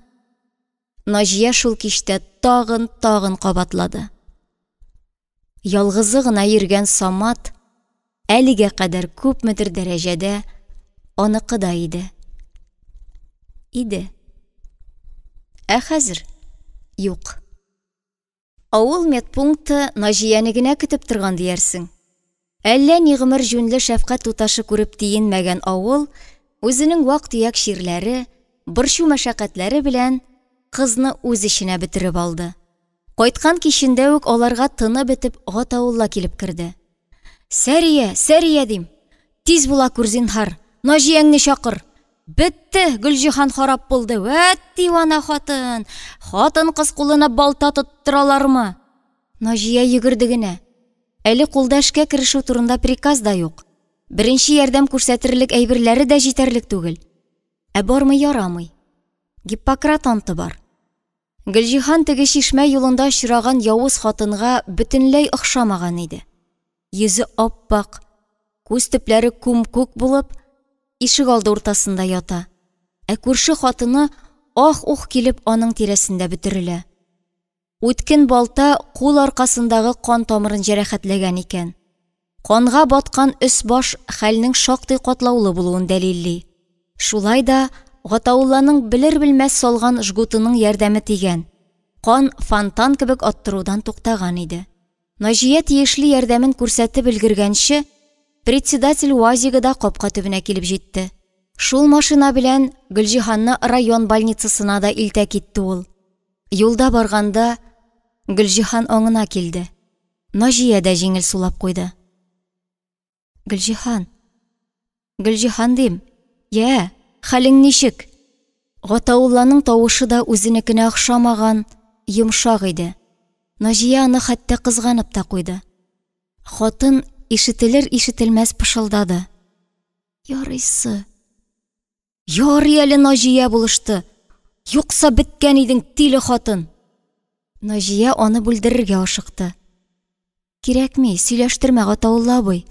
Наҗия шул кичтә тагын-тагын кабатлады. Ялгызы гына йөргән Самат әлегә кадәр күпмедер дәрәҗәдә аныкы да иде. Иде. Ә хәзер юк. Авыл медпункты Наҗияне генә көтеп торган диярсең. Әллә ни гомер җүнле шәфкать туташы күреп тиенмәгән авыл үзенең вак-төяк чирләре, борчу-мәшәкатьләре белән кызны үз эченә бөтереп алды. Кайткан кичендә үк аларга тыны бетеп Гатаулла килеп керде. Сәрия, Сәрия дим. Тиз була күр, зинһар. Наҗияңне чакыр. Бетте, Гөлҗиһан харап булды. Вәт дивана хатын. Хатын-кыз кулына балта тоттыралармы? Наҗия йөгерде генә. Әле кулда эшкә керешү турында приказ да юк. Беренче ярдәм күрсәтерлек әйберләре дә җитәрлек түгел. Ә бармый ярамый. Гиппократ анты бар. Гөлҗиһан теге чишмә юлында очраган явыз хатынга бөтенләй охшамаган иде. Йөзе ап-ак, Күз төпләре күм-күк булып, ишек алды уртасында ята. Ә күрше хатыны ах-ух килеп аның тирәсендә бөтерелә. Үткен балта кул аркасындагы кан тамырын җәрәхәтләгән икән. Канга баткан өс-баш хәлнең шактый катлаулы булуын дәлилли. Шулай да Гатаулланың белер-белмәс салган жгутының ярдәме тигән, кан фонтан кебек аттырудан туктаган иде. Наҗия тиешле ярдәмен күрсәтеп өлгергәнче, председатель УАЗигы да капка төбенә килеп җитте. Шул машина белән Гөлҗиһанны район больницасына да илтә китте ул. Юлда барганда Гөлҗиһан аңына килде. Наҗия дә җиңел сулап куйды. Гөлҗиһан. Гөлҗиһан дим. Йә, хәлең ничек? Гатаулланың тавышы да үзенекенә охшамаган, йомшак иде. Наҗия аны хәтта кызганып та куйды. Хатын ишетелер-ишетелмәс пышылдады. Ярыйсы. Ярый әле Наҗия булышты. Юкса беткән идең, тиле хатын. Наҗия аны бүлдерергә ашыкты. Кирәкми, сөйләштермә, Гатаулла абый.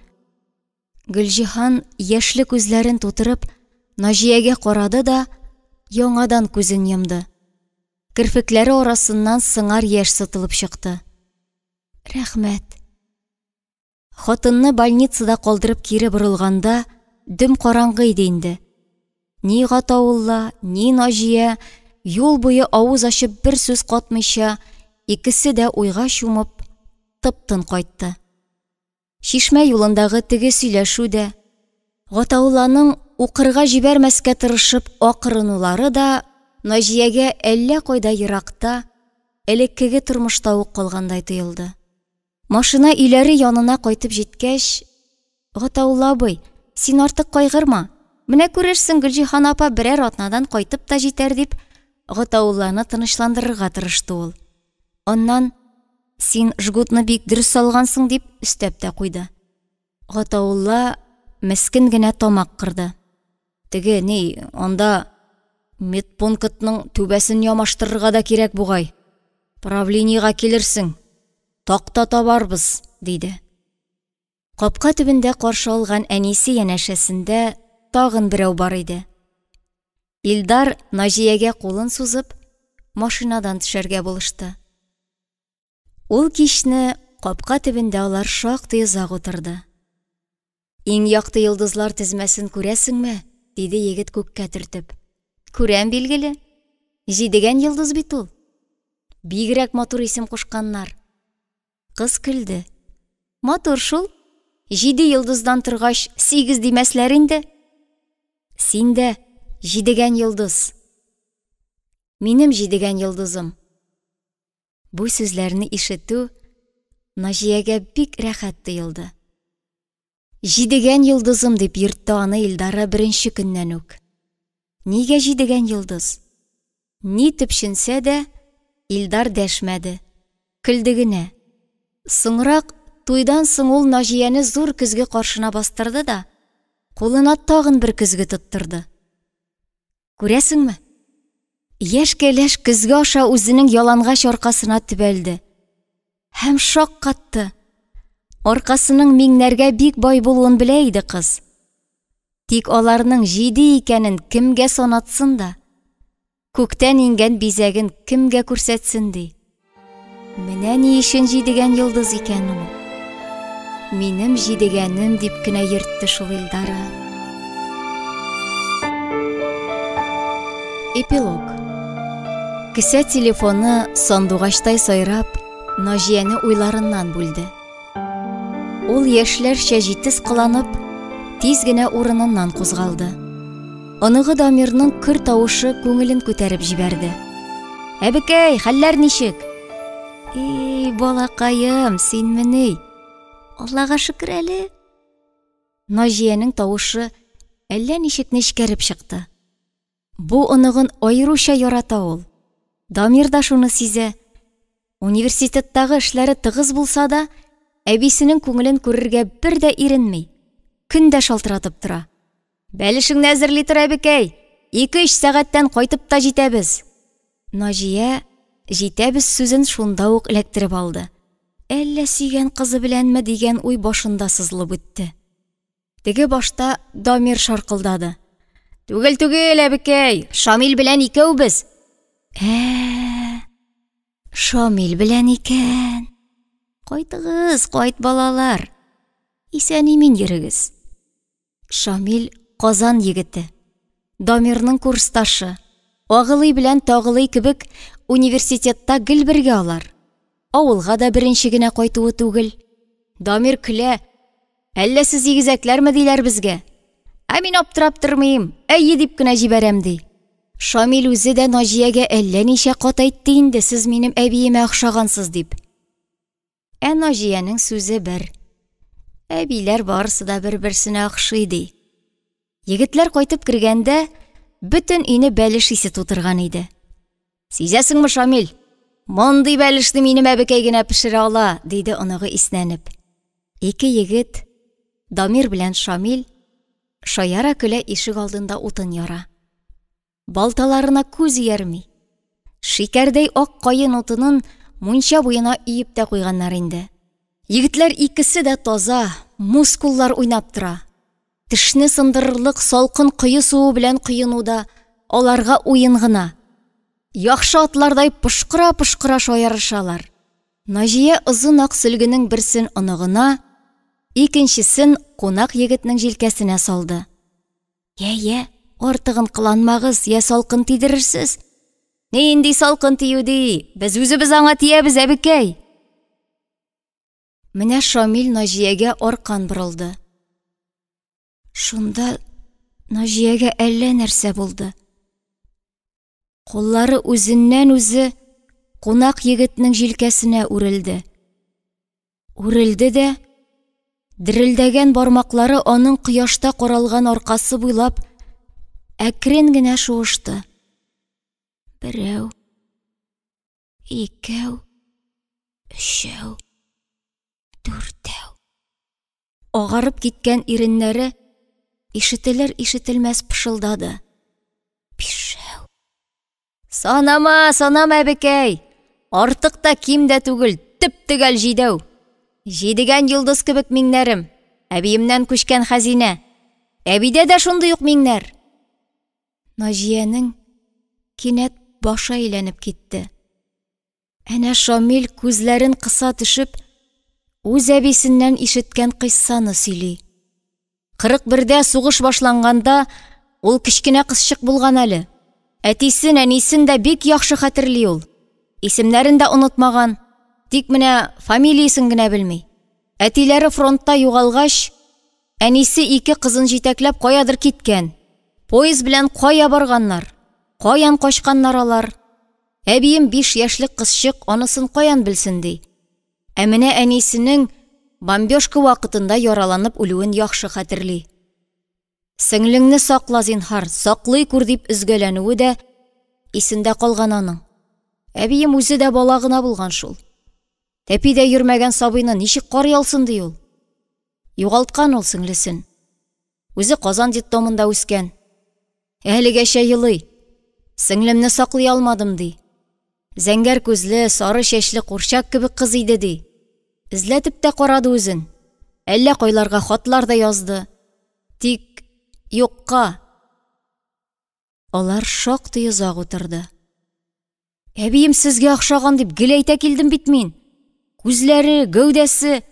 Гөлҗиһан яшьле күзләрен тутырып, Наҗиягә карады да, яңадан күзен йомды. Керфекләре арасыннан сыңар яшь сытылып чыкты. Рәхмәт. Хатынны больницада калдырып кире борылганда, дөм караңгы иде инде. Ни Гатаулла, ни Наҗия юл буе авыз ачып бер сүз катмыйча, икесе дә уйга чумып, тып-тын кайтты. Чишмә юлындагы теге сөйләшү дә, Гатаулланың укырга җибәрмәскә тырышып акырынулары да Наҗиягә әллә кайда еракта, элеккеге тормышта ук калгандай тоелды. Машина өйләре янына кайтып җиткәч, Гатаулла абый, син артык кайгырма. Менә күрерсең, Гөлҗиһан апа берәр атнадан кайтып та җитәр, дип, Гатаулланы тынычландырырга тырышты ул. Аннан, син жгутны бик дөрес салгансың, дип өстәп тә куйды. Гатаулла мескен генә тамак кырды. Теге, ни, анда медпунктның түбәсен ямаштырырга да кирәк бугай. Правлениегә килерсең, такта табарбыз, диде. Капка төбендә каршы алган әнисе янәшәсендә тагын берәү бар иде. Илдар Наҗиягә кулын сузып, машинадан төшәргә булышты. Ул кичне капка төбендә алар шактый озак утырды. Иң якты йолдызлар тезмәсен күрәсеңме? диде егет күккә төртеп. Күрәм, билгеле. Җидегән йолдыз бит ул. Бигрәк матур исем кушканнар. Кыз көлде. Матур шул. Җиде йолдыздан торгач, сигез димәсләр инде. Син дә җидегән йолдыз. Минем җидегән йолдызым. Бу сүзләрне ишетү Наҗиягә бик рәхәт тоелды. Җидегән йолдызым дип йөртте аны Илдары беренче көннән үк. Нигә җидегән йолдыз? Ни төпченсә дә, Илдар дәшмәде. Көлде генә. Соңрак, туйдан соң ул Наҗияне зур көзге каршына бастырды да, кулына тагын бер көзге тоттырды. Күрәсеңме? Яшь кәләш көзге аша үзенең ялангач аркасына төбәлде. Һәм шаккатты. Аркасының миңнәргә бик бай булуын белә иде кыз. Тик аларның җиде икәнен кемгә санатсын да, күктән иңгән бизәген кемгә күрсәтсен ди. Менә ни өчен җидегән йолдыз икән ул. Минем җидегәнем дип кенә йөртте шул Илдары. Эпилог. Кесә телефоны сандугачтай сайрап, Наҗияне уйларыннан бүлде. Ул яшьләрчә җитез кыланып, тиз генә урыныннан кузгалды. Оныгы Дамирның көр тавышы күңелен күтәреп җибәрде. Әбекәй, хәлләр ничек? Эй, балакаем, синмени? Аллага шөкер әле. Наҗиянең тавышы әллә ничек нечкәреп чыкты. Бу оныгын аеруча ярата ул. Дамир да шуны сизә. Университеттагы эшләре тыгыз булса да, әбисенең күңелен күрергә бер дә иренми. Көн дә шалтыратып тора. Бәлешеңне әзерли тор, әбекәй. Ике-өч сәгатьтән кайтып та җитәбез. Наҗия җитәбез сүзен шунда ук эләктереп алды. Әллә сөйгән кызы беләнме дигән уй башында сызылып үтте. Теге башта Дамир шаркылдады. Түгел, түгел, әбекәй, Шамил белән икәү без. Ә, Шамил белән икән. Кайтыгыз, кайт, балалар. Исән-имин йөрегез. Шамил Казан егете. Дамирның курсташы. Агылый белән Тагылый кебек университетта гел бергә алар. Авылга да беренче генә кайтуы түгел. Дамир көлә. Әллә сез игезәкләрме диләр безгә? Ә мин аптырап тормыйм, әйе дип кенә җибәрәм ди. Шамил үзе дә Наҗиягә әллә ничә кат әйтте инде, сез минем әбиемә охшагансыз дип. Ә Наҗиянең сүзе бер. Әбиләр барысы да бер-берсенә охшый ди. Егетләр кайтып кергәндә, бөтен өйне бәлеш исе тутырган иде. Сизәсеңме, Шамил? Мондый бәлешне минем әбекәй генә пешерә ала, диде оныгы иснәнеп. Ике егет, Дамир белән Шамил, шаяра көлә ишек алдында утын яра. Балталарына күз иярми. Шикәрдәй ак каен утынын мунча буена өеп тә куйганнар инде. Егетләр икесе дә таза, мускуллар уйнап тора. Тешне сындырырлык салкын кое суы белән коену да аларга уен гына. Яхшы атлардай пошкыра-пошкыра шаярышалар. Наҗия озын ак сөлгенең берсен оныгына, икенчесен кунак егетнең җилкәсенә салды. Йә, йә, артыгын кыланмагыз, йә салкын тидерерсез. Нинди салкын тию ди? Без үзебез аңа тиябез, әбекәй. Менә Шамил Наҗиягә аркан борылды. Шунда Наҗиягә әллә нәрсә булды. Куллары үзеннән-үзе кунак егетнең җилкәсенә үрелде. Үрелде дә, дерелдәгән бармаклары аның кояшта каралган аркасы буйлап әкрен генә шуышты. Берәү, икәү, өчәү, дүртәү. Агарып киткән иреннәре ишетелер-ишетелмәс пышылдады. Бишәү. Санама, санама, әбекәй. Артык та ким дә түгел, төп-төгәл җидәү. Җидегән йолдыз кебек миңнәрем. Әбиемнән күчкән хәзинә. Әбидә дә шундый ук миңнәр. Наҗиянең кинәт башы әйләнеп китте. Әнә Шамил күзләрен кыса төшеп, үз әбисеннән ишеткән кыйссаны сөйли. 41-дә сугыш башланганда ул кечкенә кызчык булган әле. Әтисен, әнисен дә бик яхшы хәтерли ул. Исемнәрен дә онытмаган, тик менә фамилиясен генә белми. Әтиләре фронтта югалгач, әнисе ике кызын җитәкләп каядыр киткән. Поезд белән кая барганнар? Каян качканнар алар? Әбием биш яшьлек кызчык анысын каян белсен ди. Ә менә әнисенең бомбежка вакытында яраланып үлүен яхшы хәтерли. Сеңлеңне сакла, зинһар, саклый күр дип өзгәләнүе дә исендә калган аның. Әбием үзе дә бала гына булган шул. Тәпи дә йөрмәгән сабыйны ничек карый алсын ди ул. Югалткан ул сеңлесен. Үзе Казан детдомында үскән. Әлегәчә елый. Сеңлемне саклый алмадым, ди. Зәңгәр күзле, сары чәчле курчак кебек кыз иде, ди. Эзләтеп тә карады үзен. Әллә кайларга хатлар да язды. Тик юкка. Алар шактый озак утырды. Әбием сезгә охшаган дип гел әйтә килдем бит мин. Күзләре, гәүдәсе,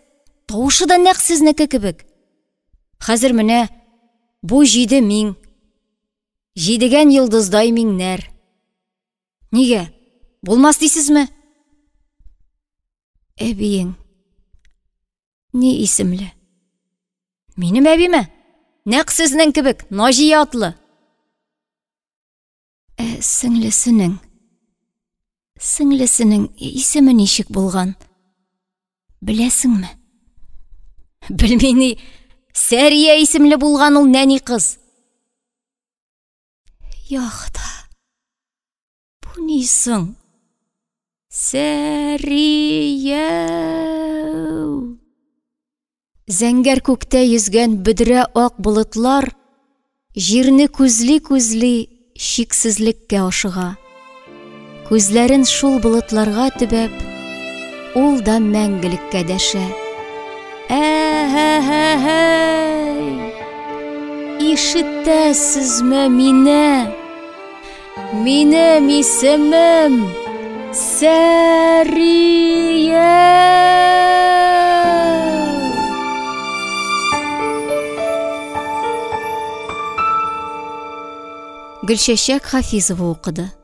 тавышы да нәкъ сезнеке кебек. Хәзер менә бу җиде миң. Җидегән йолдыздай миңнәр. Нигә? Булмас дисезме? Әбиең ни исемле? Минем әбиме? Нәкъ сезнең кебек, Наҗия атлы. Ә сеңлесенең? Сеңлесенең исеме ничек булган? Беләсеңме? Белми ни, Сәрия исемле булган ул нәни кыз. Я Хода, бу ни соң? Сәрия! Зәңгәр күктә йөзгән бөдрә ак болытлар җирне күзли-күзли чиксезлеккә ашыга. Күзләрен шул болытларга төбәп, ул да мәңгелеккә дәшә. Ә-һә-һә-һәй! Ишетәсезме мине? Минем исемем Сәрия! Гөлчәчәк Хафизова укыды.